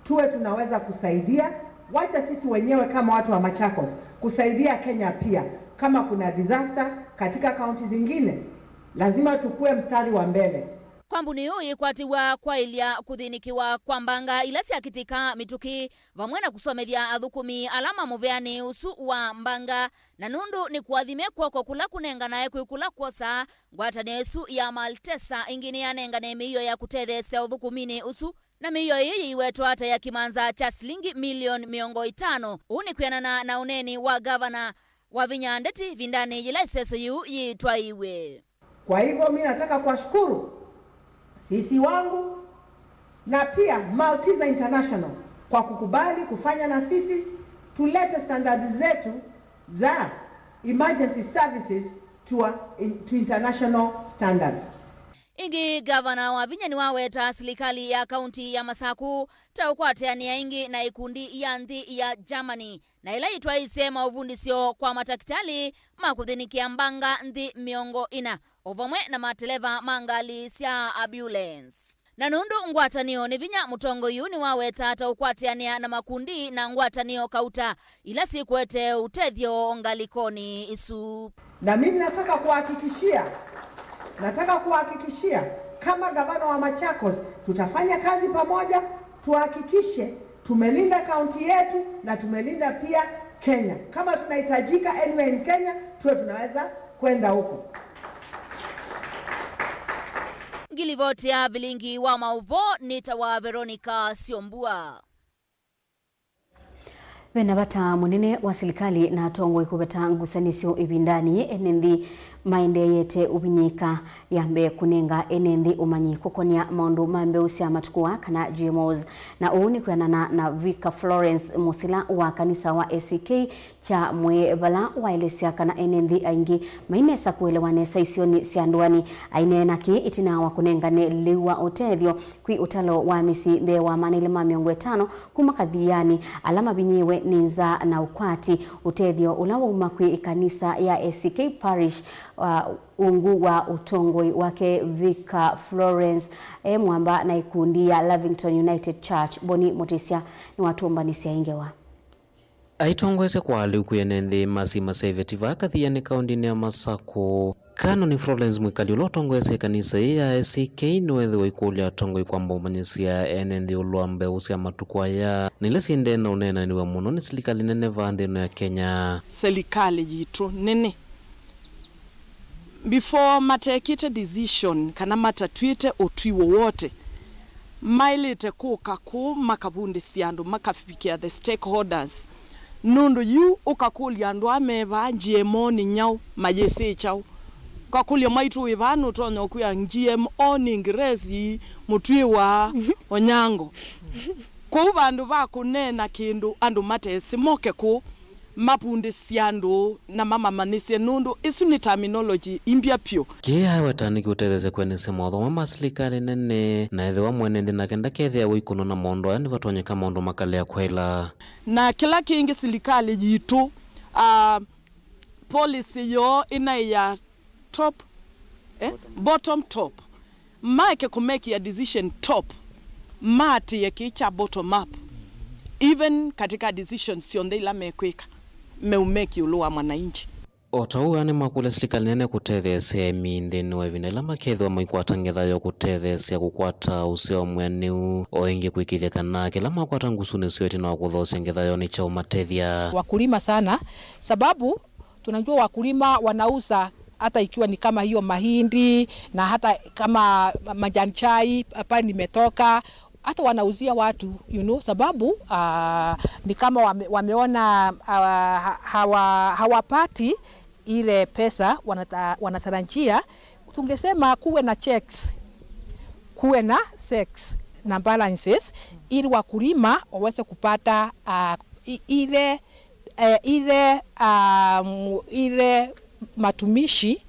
tuwe tunaweza kusaidia. Wacha sisi wenyewe kama watu wa Machakos kusaidia Kenya pia. Kama kuna disaster katika kaunti zingine, lazima tukue mstari wa mbele. Kambunĩ ĩyo yĩkwatĩw'a kwaĩlya kũthĩnĩkĩwa kwa mbanga ila syakĩtĩka mĩtũkĩ, vamwe na kũsomethya athũkũmi ala ma mũvĩanĩ ũsu wa mbanga, na nũndũ nĩ kũathime kw'oko kũla kũnenganae kwĩ kũla kwosaa, ngwatanĩo ĩsu ya Maltesa ĩngĩ nĩyanengane mĩio ya kũtetheesya ũthũkũminĩ ũsu, na mĩio ĩyo yĩiwetwa ta ya kĩmanza kya silingi milioni mĩongo ĩtano. Ũu nĩ kwĩanana na ũneeni wa ngavana Wavinya Ndeti ĩvindanĩ yĩla ĩseso yĩu yĩtwaĩiwe. Kwa hivyo, mi nataka kuwashukuru C C wangu na pia Maltesa International kwa kukubali kufanya na sisi, tulete standards zetu za emergency services to, a, to international standards. Ĩngĩ, ngavana Wavinya nĩwaweta silikalĩ ya kaũnti ya Masaku ta ũkwatĩanĩa ĩngĩ na ĩkundi ya nthĩ ya Germany na ĩla yĩtwaĩĩsye maũvundĩsyo kwa matakĩtalĩ ma kũthĩnĩkĩa mbanga nthĩ mĩongo ĩna, o vamwe na mateleva ma ngalĩ sya ambulance. Na nũndũ ngwatanĩo nĩ vinya, mũtongoi ũũ nĩwaweta ta ũkwatĩanĩa na makundi na ngwatanĩo kauta ila syĩkũete ũtethyo ngalĩkonĩ isu. Na mimi nataka kuhakikishia, nataka kuhakikishia kama gavana wa Machakos, tutafanya kazi pamoja, tuhakikishe tumelinda kaunti yetu na tumelinda pia Kenya. Kama tunahitajika anywhere in Kenya, tuwe tunaweza kwenda huko. Ngilivoti ya vilingi wa maũvoo nĩtawa Veronica Syombua. Ve na vata mũnene wa silikalĩ na atongoi kũveta ngusanĩsyo ĩvindanĩ ene nthĩ maendeeyete ũvinyĩĩka. Ya mbee, kũnenga ene nthĩ ũmanyi kũkonĩa maũndũ ma mbeũ sya matukũ aa, kana G M Os, na ũu nĩ kwĩanana na Vicar Florence Mũsila wa kanisa wa A C K Kyamwĩĩ, vala waelesya kana ene nthĩ aingĩ mainesa kũelewa nesa isionĩ sya ndũanĩ. Aineena kĩĩ ĩtina wa kũnengane lĩu wa ũtethyo kwĩ ũtalo wa mĩsyĩ mbee wa maana elĩ ma mĩongo ĩtano kuma kathianĩ ala mavinyĩĩwe nĩ nzaa na ũkwati. Ũtethyo ũla wauma kwĩ ĩkanisa ya A C K Parish, uh, ungu wa ũtongoi wake Vicar Florence E. Mwamba na ikundi ya Lavington United Church. Boni Mũtĩsya nĩwatũmbanĩsya ĩ ngewa. Aitongoesya kwa lĩu kwĩ ene nthĩ ma syama sya iveti vaa kathianĩ kaũndĩnĩ ya Masakũ. Canon Florence Mwikali, ũla ũtongoesya ĩkanisa ĩĩ ya A C K, nĩweethĩwa aikũlya atongoi kwamba ũmanyĩsya ene nthĩ ĩũlũ wa mbeũ sya matukũ aya, na ila syĩendee na ũneenanĩw'a mũno nĩ silikalĩ nene vaa nthĩ ĩno ya Kenya. Silikalĩ yitũ nene, before matekĩte decision kana matatw'ĩte ũtwi wowote, maĩlĩte kũka kũũ makavundĩsya andũ, makavikĩa the stakeholders. Nũndũ yu ũkakũlya andũ aa me vaa, G M O nĩ nyaũ, mayĩsĩ kyaũ? Ũkakũlya, mwaitũ wĩ vaa, nũtonya ũkwĩa G M O nĩ Ngeresĩ, Mũtw'ĩwa, Onyango. Kwoou vandũ va kũneena kĩndũ andũ matesĩ, moke kũũ mavundĩsye andũ na mamamanyĩsye, nũndũ ĩsu nĩ terminology imbya vyũ. Kĩĩ aĩ weta nĩkĩũtetheesya kũendeesya mawatho aa ma silikalĩ nene, na ethĩwa mwene nthĩ nake ndakethĩa wĩkũnwa na maũndũ aya, nĩvatonyeka maũndũ makalea kwaĩla. Na kĩla kĩngĩ, silikalĩ yitũ, ah, policy yoo ĩnaĩ ya top, eh, bottom top. Maeke kũmekĩa decision top, maatĩĩe kĩĩ kya bottom up. Even katika decisions syonthe ila mekwĩka, meumeki ĩũlũ wa mwananchi. O ta ũu, aa nĩmakũlya silikalĩ nene kũtetheesya aĩmi nthĩnĩ wa ĩvinda ĩla makethĩwa maikwata ngetha yoo kũtetheesya kũkwata ũseo mwĩanĩu, o ĩngĩ kwĩkĩĩthya kana kĩla makwata ngusunĩ syoo ĩtina wa kũthoosya ngetha yoo nĩ kyaũmatethya. Wakulima sana, sababu tunajua wakulima wanauza hata ikiwa ni kama hiyo mahindi na hata kama majani chai pale nimetoka, hata wanauzia watu, you know, sababu, ah, ni kama wame-, wameona, ah, ha-, hawa-, hawapati ile pesa wanata-, wanatarajia. Tungesema kuwe na checks, kuwe na checks na balances, ili wakulima waweze kupata, ah, i-, ile, eh, ile, ah, mu-, ile matumishi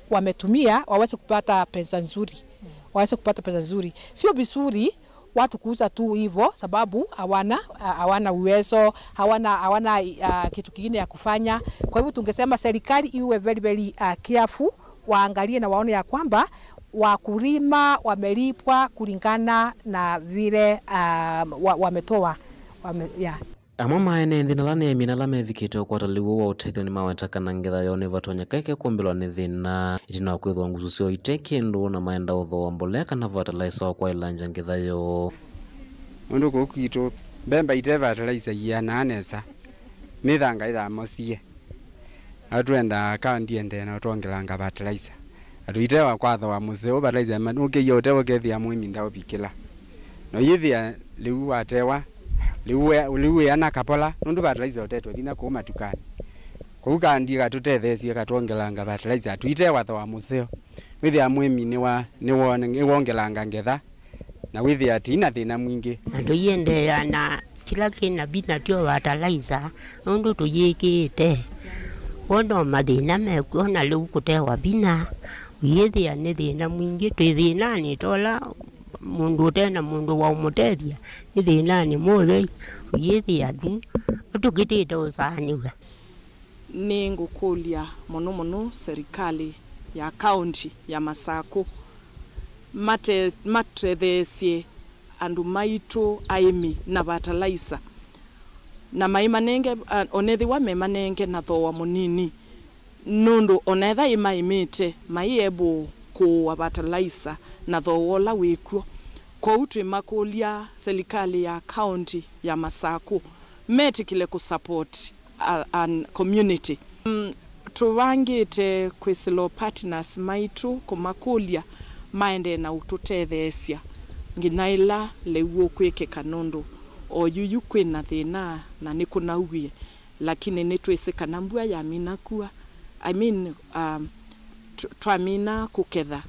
wametumia, waweze kupata pesa nzuri, waweze kupata pesa nzuri. Sio vizuri watu kuuza tu hivyo, sababu hawana, ah, hawana uwezo, hawana, hawana, ah, kitu kingine ya kufanya. Kwa hivyo tungesema serikali iwe very, very, ah, careful, waangalie na waone ya kwamba wakulima wamelipwa kulingana na vile, ah, wa-, wametoa, wame-, yeah. Amwe ma ene nthĩ na ala nĩ aĩmi na ala mevikĩte ũkwata lĩu ũũ wa ũtethyo nĩmaweta kana ngetha yoo nĩvatonyeka ĩkekũmbĩlwa nĩ thĩna ĩtina wa kwĩthĩwa ngusu syoo ite kĩndũ, na maenda ũthooa mbolea kana fertilizer wa kwaĩlangya ngetha yoo. Nũndũ kũu kwitũ mbemba ite fertilizer ianaa nesa, mĩthanga ĩthamosie. Na twendaa kaũnti ĩendee na ũtwongelanga fertilizer. Na tũitewa kwa thooa mũseo, fertilizer ĩmanũkĩie ũtee ũkethĩa mũĩmi ndaũvikĩla. Na ũyĩthĩa lĩu watewa, lĩu we-, lĩu wĩana kapola, nũndũ fertilizer ũtetwe vinya kũu matukanĩ. Kwoou kaũnti ĩkatũtetheesye ĩkatwongelanga fertilizer, tũitewa thooa mũseo. Wĩthĩa mũĩmi nĩwa-, nĩwon-, nĩwongelanga ngetha. Na wĩthĩa tũi na thĩna mwingĩ. Na tũiendeea na kĩla kĩ na vinya tyo fertilizer, nũndũ tũyĩkĩĩte. Wona o mathĩna mekw'o, na lĩu kũtewa vinya, ũyĩthĩa nĩ thĩna mwingĩ. Twĩ thĩnanĩ ta ũla mũndũ ũte na mũndũ wa ũmũtethya, nĩ thĩnanĩ mũthei. Ũyĩthĩa yu tũkĩtĩte ũsaanĩw'a. Nĩngũkũlya mũno mũno serikali ya kaũnti ya Masakũ mate-, matetheesye andũ maitũ aĩmi na fertilizer, na maimanenge, a, onethĩwa memanenge na thooa mũnini, nũndũ ona etha ĩmaĩmĩte, mai able kũũa fertilizer na thooa ũla wĩkw'o. Kwoou twĩmakũlya serikali ya kaũnti ya Masakũ metĩkĩle kũ support a, an community. Mm, tũvangĩte kwĩsĩla o partners maitũ kũmakũlya Maendee na ũtũtetheesya nginya ĩla lĩu ũkwĩkĩka, nũndũ o yuyu kwĩ na thĩna na nĩkũnauwie, lakini nĩtwĩsĩ kana mbua yamina kua, I mean, um, tw-, twamina kũketha,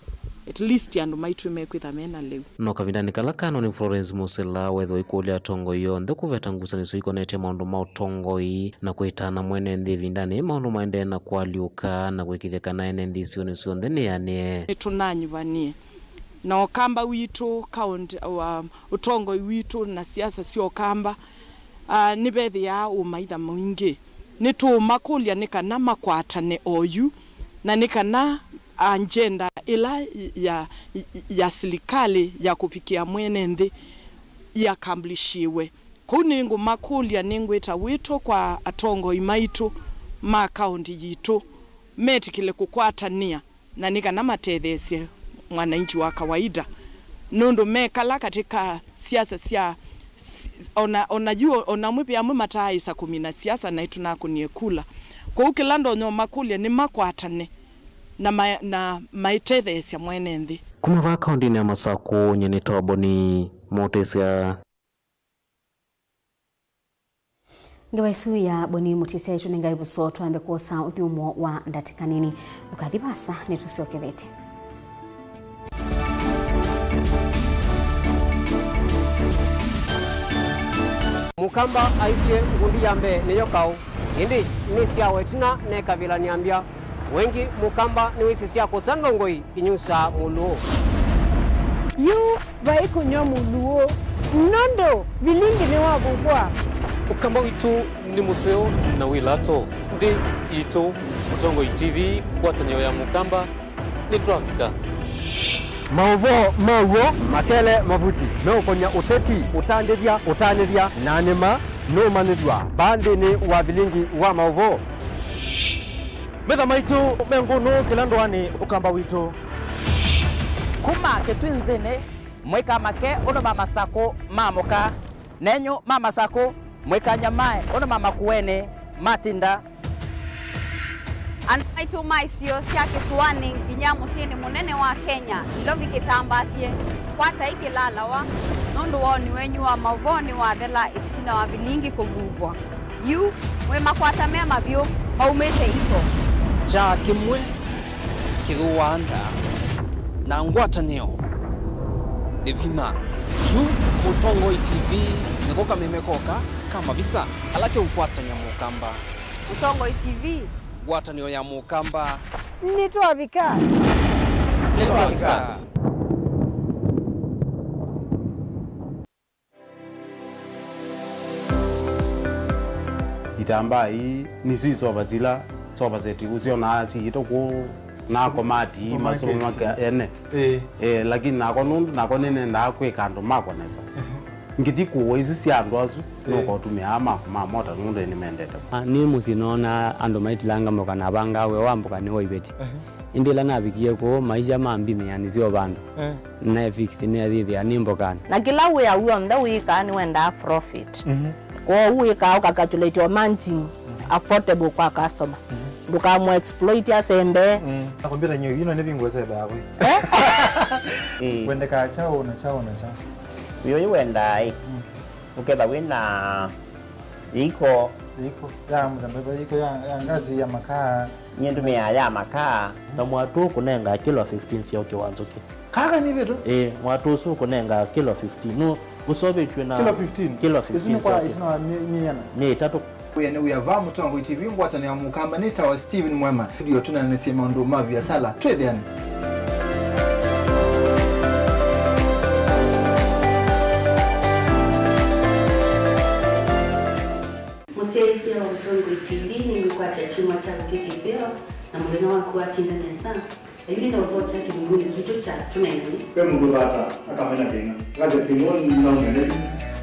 at least andũ maitũ mekwĩtha mena lĩu. No kavindanĩ kala kanoni, Florence Musila wethĩwa ikũlya atongoi onthe kũveta ngusanĩsyo ikonetye maũndũ ma ũtongoi na kwĩtana mwene nthĩ ĩvindanĩ maũndũ maendee na kũalyũka na kũĩkĩĩthya kana ene nthĩ isionĩ syonthe nĩanĩe. Nĩtũnanyuvanie na Ũkamba witũ, kaũntĩ wa ũtongoi witũ na siasa sya Ũkamba, ah, nĩvethĩaa ũmaitha mwingĩ. Nĩtũũmakũlya nĩ kana makwatane oyu, na nĩ kana agenda ĩla ya, ya silikalĩ ya kũvikĩa mwene nthĩ yakamplishiwe. Kwoou nĩngũmakũlya, nĩngwĩta wĩto kwa atongoi maitũ ma kaũntĩ yitũ metĩkĩle kũkwatanĩa na nĩ kana matetheesye mwananchi wa kawaida, nũndũ mekala katika siasa sya s-, ona, ona yu, ona amwe ve amwe mataaĩsa kũmina siasa na ĩtũnakũnie kula. Kwoou kĩla ndonya ũmakũlya nĩ makwatane na ma-, na maitetheesya mwene nthĩ. Kuma vaa kaũntĩnĩ ya Masakũ, nyie nĩ Toboni Mũtĩsya. Ngewa ĩsu ya Boni Mũtĩsya ĩtũnengae ĩvuso twambe kwosa ũthyũmũo wa ndatĩka nini. Ndũkathi vaasa, nĩtũsyokethetye. Mũkamba aisye, ngundi ya mbee nĩyo kaũ, ĩndĩ nĩsyawa ĩtina nekavĩla nĩambya. Wengĩ Mũkamba nĩwĩsĩ sya kũsa ndongoi inyusaa mũlũũ. Yu vai kũnyw'a mũlũũ, nũndũ vilingi nĩwavuvwa. Ũkamba witũ nĩ mũseo na wĩ lato. Nthĩ itũ, Mũtongoi T V, ngwatanĩo ya Mũkamba, nĩtwavika. Maũvoo ma w'o makele mavuti meũkonya ũteti, ũtandĩthya, ũtanĩthya, na nĩma nũmanyĩthw'a vaa nthĩnĩ wa vilingi wa maũvoo. Metha maitũ me ngũnũ kĩla ndũanĩ Ũkamba witũ. Kuma Kĩtwinzĩnĩ, mũikamake ũndũ ma Masakũ ma mũka, nenyu ma Masakũ, mũikanyamae ũndũ ma Makuenĩ matinda. Andũ maitũ ma isio sya kĩsũanĩ nginya mũsyĩnĩ mũnene wa Kenya, Nairobi kĩtambaasye, kwatai kĩlalawa, nũndũ woni wenyu wa maũvoo nĩwathela ĩtina wa vilingi kũvuvwa. Yu, mwĩ makwata me mavyũ maumĩte iko. Kyaa kĩmwe kĩthũaa nda, na ngwatanĩo nĩ vinya. Yu, Mũtongoi T V nĩko kameme koka ka mavisa ala keũkwatany'a Mũkamba. Mũtongoi T V. Ngwatanĩo ya Mũkamba. Nĩtwavika. Nĩtwavika. Itambaa ii nĩsyo isova sila sofa set ũsyonaa siĩtwe kũu na komati masomo make ene. Ĩĩ. Eh, lakini nakwa nũndũ nakwa nĩnendaa kwĩka andũ makwa nesa. Ehe. Ngĩthi kũũa isu sya andũ asu, ĩĩ, nũkotũmĩaa makwa ma mota nũndũ nĩmendete. Ah, nĩ mũsyĩ noonaa andũ maitilanga mboka na avangaa wĩa wa mboka nĩ wa iveti. Ehe. Ĩndĩ ĩla navikie kũu, maisha mambinĩanĩ syo vandũ. Eh. Naefix nĩathĩthĩa nĩ mbokanĩ. Na kĩla wĩa w'onthe wĩkaa nĩwendaa profit. Mhm. Kwoou wĩkaa ũkacalculate o margin, mhm, affordable kwa customer. Mhm. Ndũkamũ exploit asembe. Mm. Na kompyuta nyo ino nĩ vingo sebe hapo. Eh? Eh. Wendekaa chao na chao na chao. Wĩo yu wendaa ĩ. Mm. Ũketha wĩna iko. Iko ya mũthemba, iko ya, ya ngazi ya makaa. Nyie ndũmĩaa ya makaa. Na mwatũ kũnenga kilo fifteen sya ũkĩ wa nzũkĩ. Kaka nĩ vitu? Ĩĩ, mwatũ ũsu ũkũnenga kilo fifteen. Nũ ũsovetw'e na kilo fifteen? Kilo fifteen. Isu nĩ kwa, isu nĩ wa mi-, miana? Mĩ ĩtatũ. Wĩa nĩ wĩa va Mũtongoi T V ngwatanĩo ya Mũkamba nĩ tawa Steven Mwema. Ndio tũnanĩsye maũndũ ma viasala. Twĩthĩane. Mũsyaĩĩsya wa Mũtongoi T V nĩngũkwatya kyumwa kyaku kĩ kĩseo, na mũthenya waku watinda nesa. Yu nĩ na ũvoo kya kĩvunguni kitũ kya tũnengane. Ve mũndũ vata akamena thĩna. Ngaze thĩna ũũ naumene yu.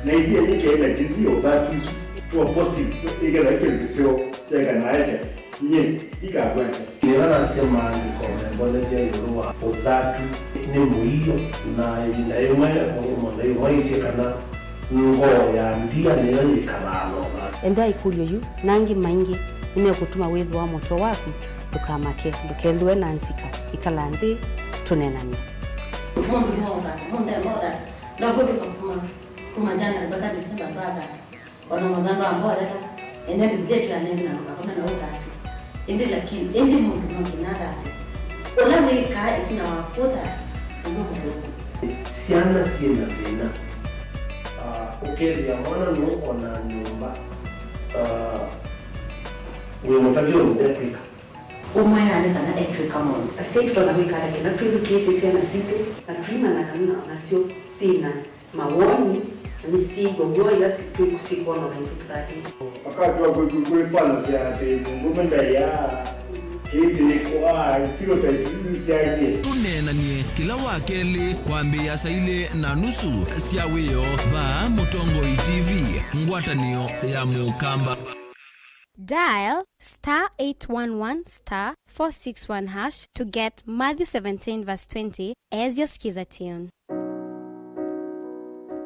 Na ithia yĩkĩe na jinsi ya ũthatu isu. Tuwa positive. Ĩketha ĩkĩlĩ kĩseo kyaĩka na aesya. Nyie ndikakwete. Nĩla nasya maandĩko membonethya ĩũlũ wa ũthatu nĩ mũio, na ĩvinda yĩmwe mũndũ mũtheu mwaisye kana ngoo ya ndia nĩyo yĩkalaa na ũthatu. Ethĩwa ĩkũlyo yu na angĩ maingĩ nĩmekũtuma wĩthĩwa mũtwe waku, ndũkamake, ndũkethĩwe na nzika, ĩkala nthĩ tũneenany'e. Mũndũ no that, mũndũ no that. Ndakũndĩka kuma, kuma January mpaka December twa that. Ona mũthando wa mboya ta, ene Biblia ĩtwĩanene na ũkakome na ũthatu. Ĩndĩ lakini, ĩndĩ mũndũ no nginya that. Ũla wĩkaa ĩtina wa kũtha, ũndũ mũthũku. Syana syĩ na thĩna. Ah, ũkethĩa mwana nũũ ona nyũmba, ah, wĩ mũtavya ũndũ ekwĩka. Ũmwĩaa nĩ kana etw'ĩka maũndũ. Asyai tũtonya kwĩka ata kĩla twĩthukĩĩsye syana sitũ na tũimanya kana nasyo syĩ na mawoni na nĩsyĩw'a w'o ĩla si-, twĩ-, sikwona ũndũ tũtatĩĩe? Wakati wa kwĩ-, kwĩ-, kwĩfanasya atĩ mũndũũme ndaĩaa, kĩĩ nĩ kwa stereotypes isu syaĩlye. Tũneenanie kĩla wa kelĩ kwambĩĩa saa ilĩ na nusu sya wĩoo vaa Mũtongoi T V, ngwatanĩo ya Mũkamba. Dial star eight one one star four six one hash to get Matthew seventeen verse twenty as your skiza tune.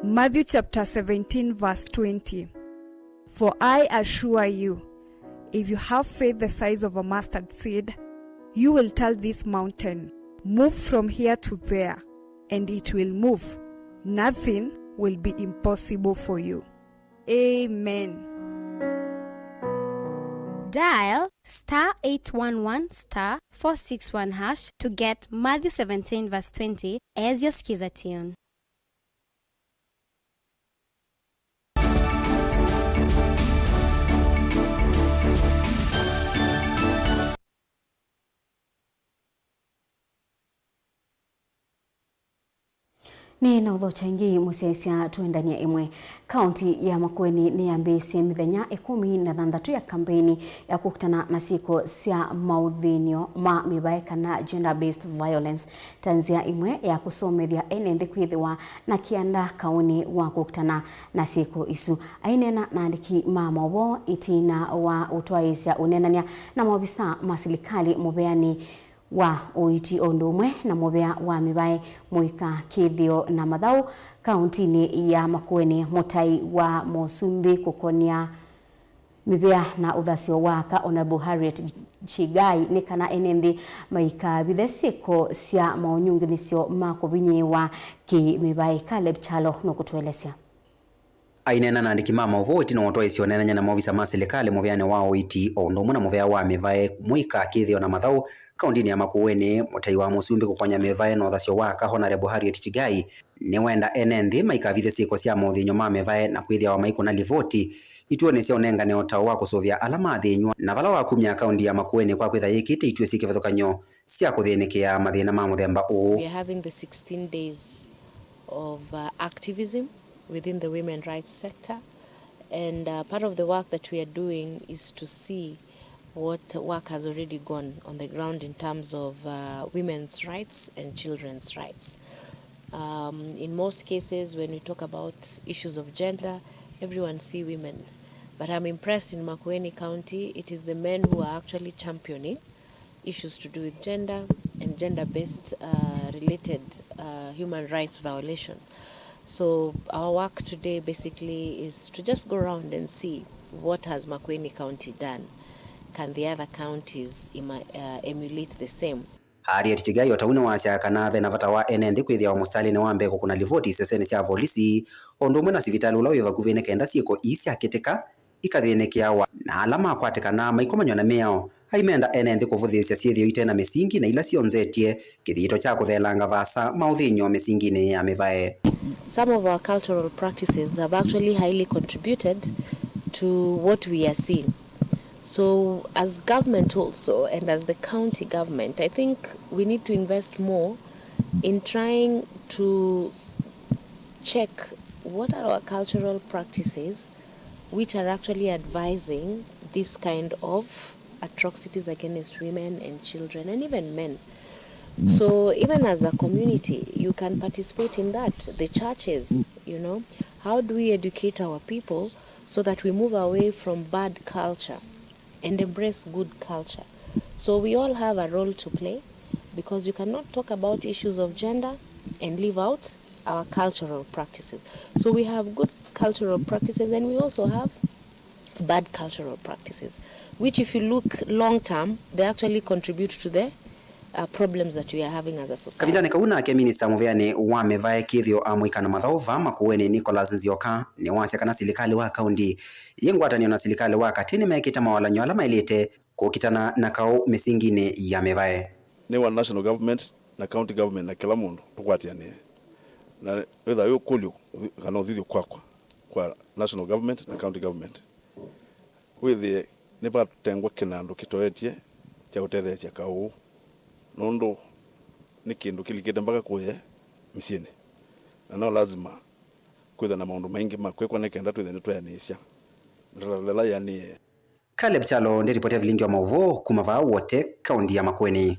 Matthew chapter seventeen, verse twenty. For I assure you, if you have faith the size of a mustard seed, you will tell this mountain, 'Move from here to there,' and it will move. Nothing will be impossible for you. Amen. Dial star eight one one star four six one hash to get Matthew seventeen verse twenty as your skiza tune. Nĩ na ũthokya ĩngĩ mũsyaĩĩsya tũendany'a ĩmwe. Kaũnti ya Makueni nĩyambĩĩsye mĩthenya ĩkũmi na thanthatũ ya kambeini ya kũkitana na syĩko sya maũthĩny'o ma mĩvae kana gender-based violence ta nzĩa ĩmwe ya kũsomethya ene nthĩ kwĩthĩwa na kĩanda kaũnĩ wa kũkitana na syĩko isu. Aineena na andĩki ma maũvoo ĩtina wa ũtwaĩĩsya ũneenany'a na maovisa ma silikalĩ mũveanĩ wa ũiiti o ũndũ ũmwe na mũvea wa mĩvae mũika kĩthĩo na mathaũ kaũntinĩ ya Makueni, mũtai wa Mũsumbĩ kũkonia mĩvea na ũthasyo wa aka Honourable Harriet Chigai nĩ kana ene nthĩ maikavithe syĩko sya maũnyungunyĩsyo ma kũvinyĩĩwa kĩ-mĩvae. Caleb Kyalo nũkũtũelesya. Aineena na andĩki ma maũvoo ĩtina wa ũtwaĩĩsya ũneenany'a na maovisa ma silikalĩ mũveanĩ wa ũiiti o ũndũ ũmwe na mũvea wa mĩvae mũika kĩthĩo na mathaũ kaũntinĩ ya Makueni, mũtai wa Mũsumbĩ kũkonya mĩvae na ũthasyo wa aka Honourable Harriet Chigai nĩwenda ene nthĩ maikavithe syĩko sya maũthĩny'o ma mĩvae na kwĩthĩawa maikũna livoti ituonĩ sya ũnengane ũtao wa kũsũvĩa ala mathĩnywa, na vala wakumya kaũnti ya Makueni kwa kwĩtha yĩkĩte ituo syĩ kĩvathũkany'o sya kũthĩnĩkĩa mathĩna ma mũthemba ũũ. We are having the sixteen days of, uh, activism within the women rights sector, and, uh, part of the work that we are doing is to see what work has already gone on the ground in terms of, uh, women's rights and children's rights. Um, in most cases, when we talk about issues of gender, everyone see women. But I'm impressed in Makueni County, it is the men who are actually championing issues to do with gender and gender-based, uh, related, uh, human rights violation. So our work today basically is to just go around and see what has Makueni County done. Can the other counties ima-, uh, emulate the same? Harriet Chigai o ta ũu nĩwasya kana ve na vata wa ene nthĩ kwĩthĩawa mũsitalĩnĩ wa mbee kũkũna livoti isesenĩ sya volisi o ũndũ ũmwe na sivitalĩ ũla wĩ vakuvĩ nĩ kenda syĩko ii syakĩtĩka ikathĩnĩkĩawa, na ala makwatĩkana maikomanywa na mĩao. Aimenda ene nthĩ kũvũthĩĩsya syĩthĩo ite na mĩsingi na ila syonzetye kĩthito kya kũtheelanga vaasa maũthĩny'o mĩsinginĩ ya mĩvae. Some of our cultural practices have actually highly contributed to what we are seeing. So, as government also, and as the county government, I think we need to invest more in trying to check what are our cultural practices which are actually advising this kind of atrocities against women and children and even men. So even as a community, you can participate in that. The churches, you know, how do we educate our people so that we move away from bad culture and embrace good culture? So we all have a role to play, because you cannot talk about issues of gender and leave out our cultural practices. So we have good cultural practices, and we also have bad cultural practices, which, if you look long term, they actually contribute to the uh, problems that we are having as a society. Kavindanĩ kau nake minista mũvĩanĩ wa mĩvae, kĩthĩo, amũika na mathaũ vaa Makueni, Nicholas Nzioka, nĩwasya kana silikalĩ wa kaunti yĩ ngwatanĩo na silikalĩ wa katĩ nĩmekĩte mawalany'o ala maĩlĩte kũkitana na kaũ mĩsinginĩ ya mĩvae. Nĩ wa national government na county government na kĩla mũndũ tũkwatĩanĩe. Na wĩtha wĩ ũkũlyo kana ũthithyo kwakwa kwa national government na county government, wĩthĩe nĩvatengwa kĩnandũ kĩtoetye kya ũtetheesya kaũ ũũ, nũndũ nĩ kĩndũ kĩlikĩte mpaka kũye mĩsyĩnĩ, na no lazima kwĩthwe na maũndũ maingĩ ma kwĩkwa nĩ kenda twĩthwe nĩtweanĩĩsya mĩtalatala ĩla yĩanĩe. Caleb Kyalo, ndĩ ripoti ya vilingi wa maũvoo kuma vaa Wote, kaunti ya Makueni.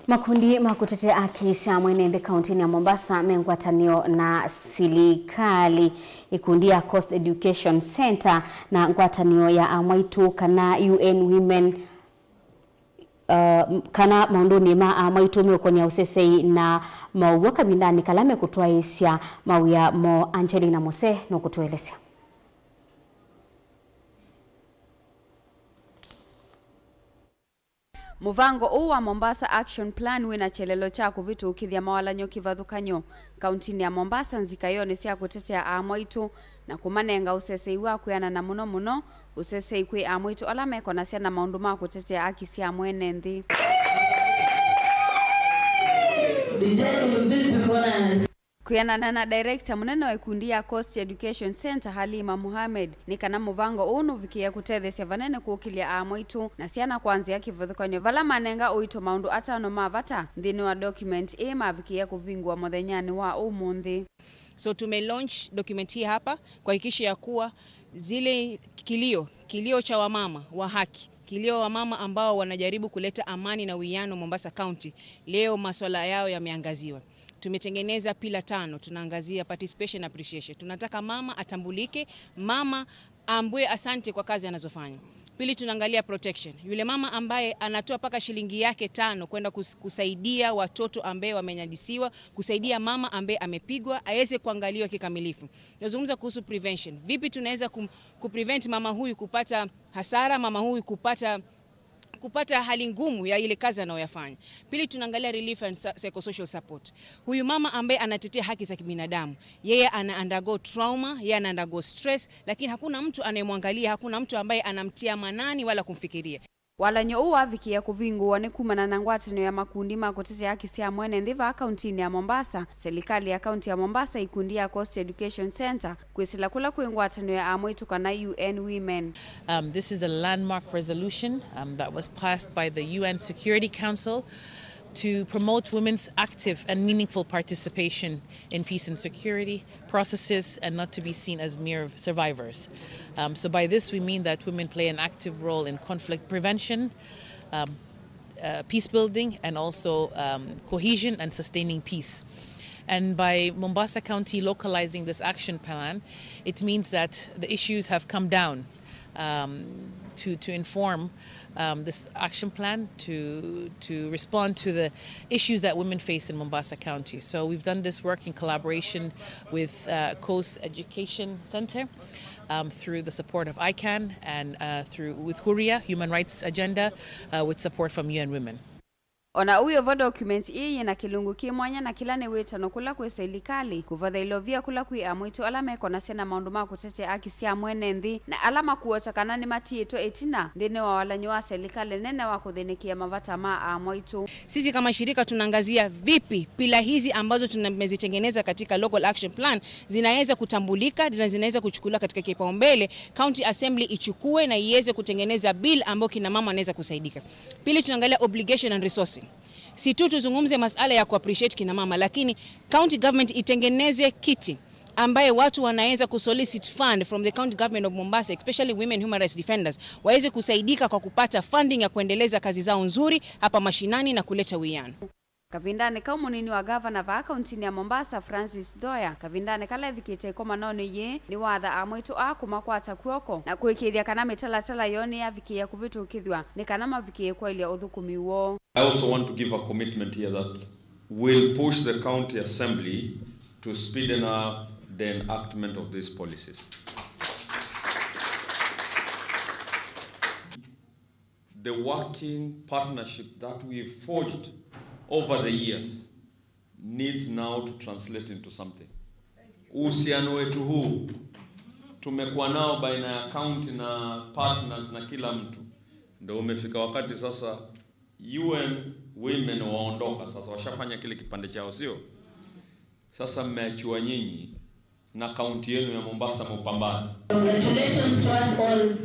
Makundi ma kũtetea haki sya mwene nthĩ kauntinĩ ya Mombasa me ngwatanĩo na silikalĩ, ikundi ya Coast Education Center na ngwatanĩo ya amwaitũ kana U N Women, uh, kana maũndũnĩ ma amwaitũ meũkonya ũsesei na maũw'o kavindanĩ kala mekũtwaĩĩsya mawĩa moo. Angelina Mose nũkũtũelesya. Mũvango ũũ wa Mombasa Action Plan wĩ na kyelelo kya kũvĩtũkĩthya mawalany'o kĩvathũkany'o kauntinĩ ya Mombasa nzikayonĩ sya kũtetea amwaitũ na kũmanenga ũsesei wa kwĩanana, mũno mũno ũsesei kwĩ amwaitũ ala mekonasya na maũndũ ma kũtetea haki sya mwene nthĩ. Kwĩanana na director mũnene wa ikundi ya Coast Education Center, Halima Mohamed, nĩ kana mũvango ũũ nũvikĩe kũtetheesya vanene kũkĩlya amwaitũ na syana kwa nzĩa kĩvathũkany'o vala manenga ũito maũndũ atano ma vata nthĩnĩ wa document ĩĩ mavikĩe kũvingũa mũthenyanĩ wa ũmũnthĩ. So tume launch document hii hapa kuhakikisha ya kuwa zile kilio, kilio cha wamama wa haki, kilio wa wamama ambao wanajaribu kuleta amani na uwiano Mombasa County, leo maswala yao yameangaziwa. Tumetengeneza pila tano, tunaangazia participation, appreciation. Tunataka mama atambulike, mama aambwe asante kwa kazi anazofanya. Pili, tunaangalia protection. Yule mama ambaye anatoa mpaka shilingi yake tano kwenda kus-, kusaidia watoto ambaye wamenyanyisiwa, kusaidia mama ambaye amepigwa, aweze kuangaliwa kikamilifu. Tunazungumza kuhusu prevention. Vipi tunaweza kum-, kuprevent mama huyu kupata hasara, mama huyu kupata kupata hali ngumu ya ile kazi anayoyafanya. Pili, tunaangalia relief and psy-, psychosocial support. Huyu mama ambaye anatetea haki za kibinadamu, yeye ana undergo trauma, yeye ana undergo stress, lakini hakuna mtu anayemwangalia, hakuna mtu ambaye anamtia manani wala kumfikiria. Walany'o ũũ wavikĩe kũvingũwa nĩ kumana na ngwatanĩo ya makundi ma kũtetea haki sya mwene nthĩ vaa kauntinĩ ya Mombasa, silikalĩ ya kaunti ya Mombasa, ikundi ya Coast Education Center, kwĩsĩla kũla kwĩ ngwatanĩo ya amwaitũ kana U N Women. Um, this is a landmark resolution, um, that was passed by the U N Security Council to promote women's active and meaningful participation in peace and security processes and not to be seen as mere survivors. Um, so by this we mean that women play an active role in conflict prevention, um, uh, peace building, and also, um, cohesion and sustaining peace. And by Mombasa County localizing this action plan, it means that the issues have come down, um, to, to inform, um, this action plan to, to respond to the issues that women face in Mombasa County. So we've done this work in collaboration with, uh, Coast Education Center, um, through the support of ICANN and, uh, through, with Huria Human Rights Agenda, uh, with support from U N Women. O na ũu wĩ vo, document ĩĩ yĩ na kĩlungu kĩ mwanya na kĩla nĩ wĩtano kũla kwĩ silikalĩ kũvatha ilovia kũla kwĩ amwaitũ ala mekonasya na maũndũ ma kũtetea haki sya mwene nthĩ na ala makũota kana nĩmatiĩtwe ĩtina nthĩnĩ wa walany'o wa silikalĩ nene wa kũthĩnĩkĩa mavata ma amwaitũ. Sisi kama shirika tunaangazia vipi pila hizi ambazo tumezitengeneza katika local action plan zinaweza kutambulika na zinaweza kuchukuliwa katika kipaumbele, county assembly ichukue na iweze kutengeneza bill ambayo kina mama wanaweza kusaidika. Pili, tunaangalia obligation and resourcing. Si tu tuzungumze masala ya kuappreciate kina mama, lakini county government itengeneze kiti ambaye watu wanaweza kusolicit fund from the county government of Mombasa, especially women human rights defenders, waweze kusaidika kwa kupata funding ya kuendeleza kazi zao nzuri hapa mashinani na kuleta uwiano. Kavindanĩ kau, mũnini wa gavana vaa kauntinĩ ya Mombasa, Francis Dhoya, kavindanĩ kala evikĩte ĩkomanonĩ yĩĩ, nĩwatha amwaitũ aa kũmakwata kw'oko na kũĩkĩĩthya kana mĩtalatala yoo nĩyavikĩĩa kũvĩtũkĩthw'a nĩ kana mavikĩĩe kwaĩlya ũthũkũmi woo. I also want to give a commitment here that we'll push the county assembly to speeden up the enactment of these policies. The working partnership that we've forged over the years needs now to translate into something. Uhusiano wetu huu tumekuwa nao baina ya county na partners na kila mtu, ndio umefika wakati sasa U N women waondoka sasa, washafanya kile kipande chao, sio? Sasa mmeachiwa nyinyi na kaunti yenu ya Mombasa mupambane. Congratulations to us all.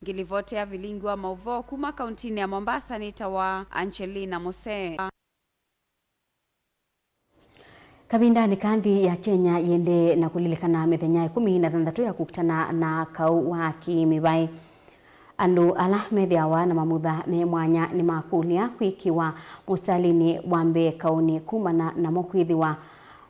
Ngilivoti ya vilingi wa mauvoo kuma kauntinĩ ya Mombasa nĩ ta wa Angelina Mose. Kavindanĩ ka nthĩ ya Kenya yĩendee na kũlilikana mĩthenya ĩkũmi na thanthatũ ya kũkitana na kaũ wa kĩmĩvaĩ. Andũ ala methĩawa na mamutha me mwanya nĩmakũlya kwĩkĩwa mũsitalĩnĩ wa mbee kaũnĩ kumana namo kwĩthĩwa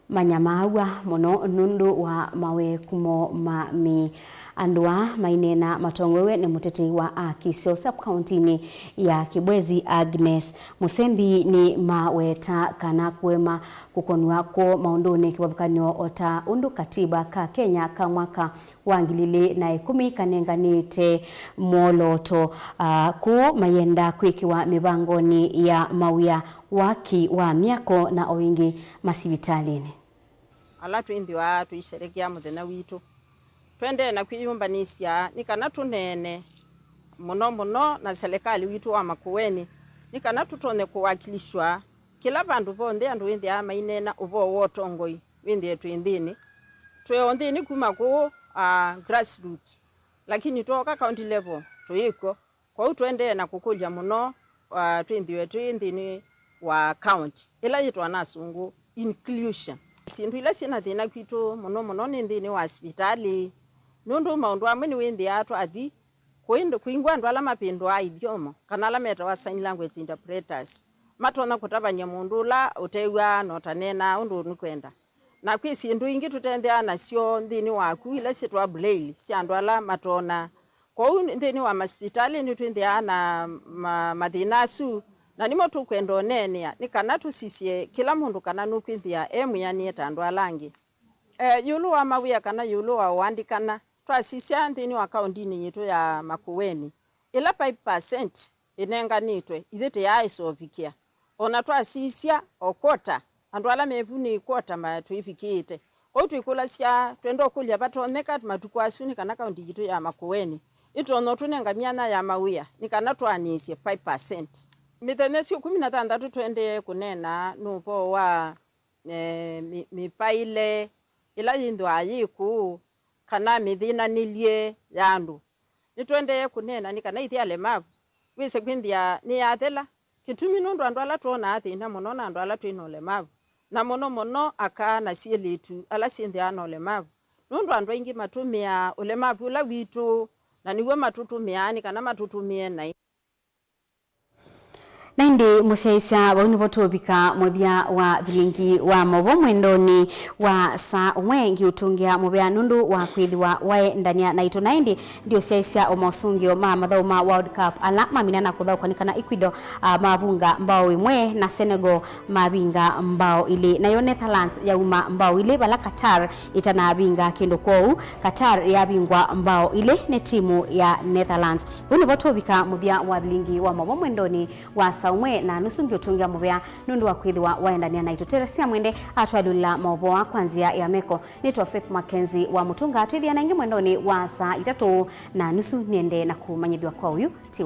manyamaaw'a mũno nũndũ wa mawekumo ma mĩĩ. Andũ aa maineena matongoew'e nĩ mũtetei wa akisyo sub-kauntinĩ ya Kibwezi, Agnes Mũsembi, nĩmaweta kana kũema kũkonw'a kwoo maũndũnĩ kĩvathũkany'o o ta ũndũ katiba ka Kenya ka mwaka wa ngili ilĩ na ĩkũmi kanenganĩte mwolooto, ah, kũu mayenda kwĩkĩwa mĩvangonĩ ya mawĩa, waki wa myako na o ĩngĩ masivitalĩnĩ. Ala twĩthĩwa tũisherekea mũthenya witũ, twendee na kwĩyũmbanĩsya nĩ kana tũneene mũno mũno na selekalĩ witũ wa Makueni, nĩ kana tũtonye kũwakilishwa kĩla vandũ vonthe andũ wĩthĩaa maineena ũvoo wa ũtongoi wĩthĩe twĩ nthĩnĩ. Twĩ o nthĩnĩ kuma kũũ, ah, grassroot, lakini twooka county level tũyĩkw'o. Kwoou tũendee na kũkũlya mũno, ah, twĩthĩwe twĩ nthĩnĩ wa county ĩla yĩtwa na asũngũ inclusion. Syĩndũ ila syĩ na thĩna kwitũ mũno mũno nĩ nthĩnĩ wa sivitalĩ, nũndũ maũndũ amwe nĩwĩthĩaa twathi kũĩ-, kũingwa andũ ala mavĩndũaa ithyomo, kana ala metawa sign language interpreters, matonya kũtavany'a mũndũ ũla ũtew'aa na ũtaneenaa ũndũ nũkwenda. Na kwĩ syĩndũ ingĩ tũtethĩaa nasyo nthĩnĩ waku, ila syĩtwa braille, sya andũ ala matoonaa. Kwoou nthĩnĩ wa masivitalĩ nĩtwĩthĩaa na ma-, mathĩna asu, na nĩmo tũkwenda ũneenea, nĩ kana tũsisye kĩla mũndũ kana nũkwĩthĩa e mwĩanĩe ta andũ ala angĩ. E, ĩũlũ wa mawĩa kana ĩũlũ wa ũandĩkana, twasisya nthĩnĩ wa kaũndinĩ yitũ ya Makueni, ĩla five percent ĩnenganĩtwe, ithyĩ tĩyaaĩsa ũvikĩa. O na twasisya o kwota, andũ ala me vu nĩ kwota ma-, tũivikĩĩte. Kwoou twĩkũlasya, twenda ũkũlya vatonyeka matukũ asu nĩ kana kaũndi yitũ ya Makueni ĩtonya ũtũnenga myanya ya mawĩa nĩ kana twaanĩsye five percent. Mĩthenya ĩsu ĩkũmi na thanthatũ tũendee kũneena nĩ ũvoo wa, eh, mĩ-, mĩpaĩle ĩla yĩthĩawa yĩ kũũ, kana mĩthĩnanĩlye ya andũ. Nĩtũendee kũneena nĩ kana ithyĩ alemavu, wĩse kwĩthĩa nĩyathela. Kĩtumi nũndũ andũ ala twonaa thĩna mũno na andũ ala twĩ na ũlemavu, na mũno mũno aka na syĩlĩtu ala syĩthĩawa na ũlemavu, nũndũ andũ aingĩ matũmĩaa ũlemavu ũla witũ, na nĩw'o matũtũmĩaa nĩ kana matũtũmĩe naĩ. Na ĩndĩ mũsyaĩĩsya, vau nĩvo tũũvika mũthya wa vilingi wa maũvoo mwendonĩ wa saa ũmwe. Ngĩũtũngĩa mũvea nũndũ wa kwĩthĩwa waendania naitũ. Na ĩndĩ ndiũsyaĩĩsya o mosũngĩo ma mathaũ ma World Cup ala mamina na kũthaũkwa nĩ kana Ecuador, ah, mavunga mbao ĩmwe na Senegal mavinga mbao ilĩ. Nayo Netherlands yauma mbao ilĩ vala Qatar ĩtanavinga kĩndũ. Kwoou Qatar yavingwa mbao ilĩ nĩ timu ya Netherlands. Ũu nĩvo tũũvika mũthya wa vilingi wa maũvoo mwendonĩ wa saa ũmwe na nusu. Ngĩũtũngĩa mũvea nũndũ wa kwĩthĩwa waendania naitũ. Teresia Mwende atwalyũlĩla maũvoo aa kwa nzĩa ya meko. Nĩtwa Faith Mackenzie wa Mũtũnga. Twĩthĩana ĩngĩ mwendonĩ wa saa itatũ na nusu. Nĩendee na kũmanyĩthw'a kwa ũyu ti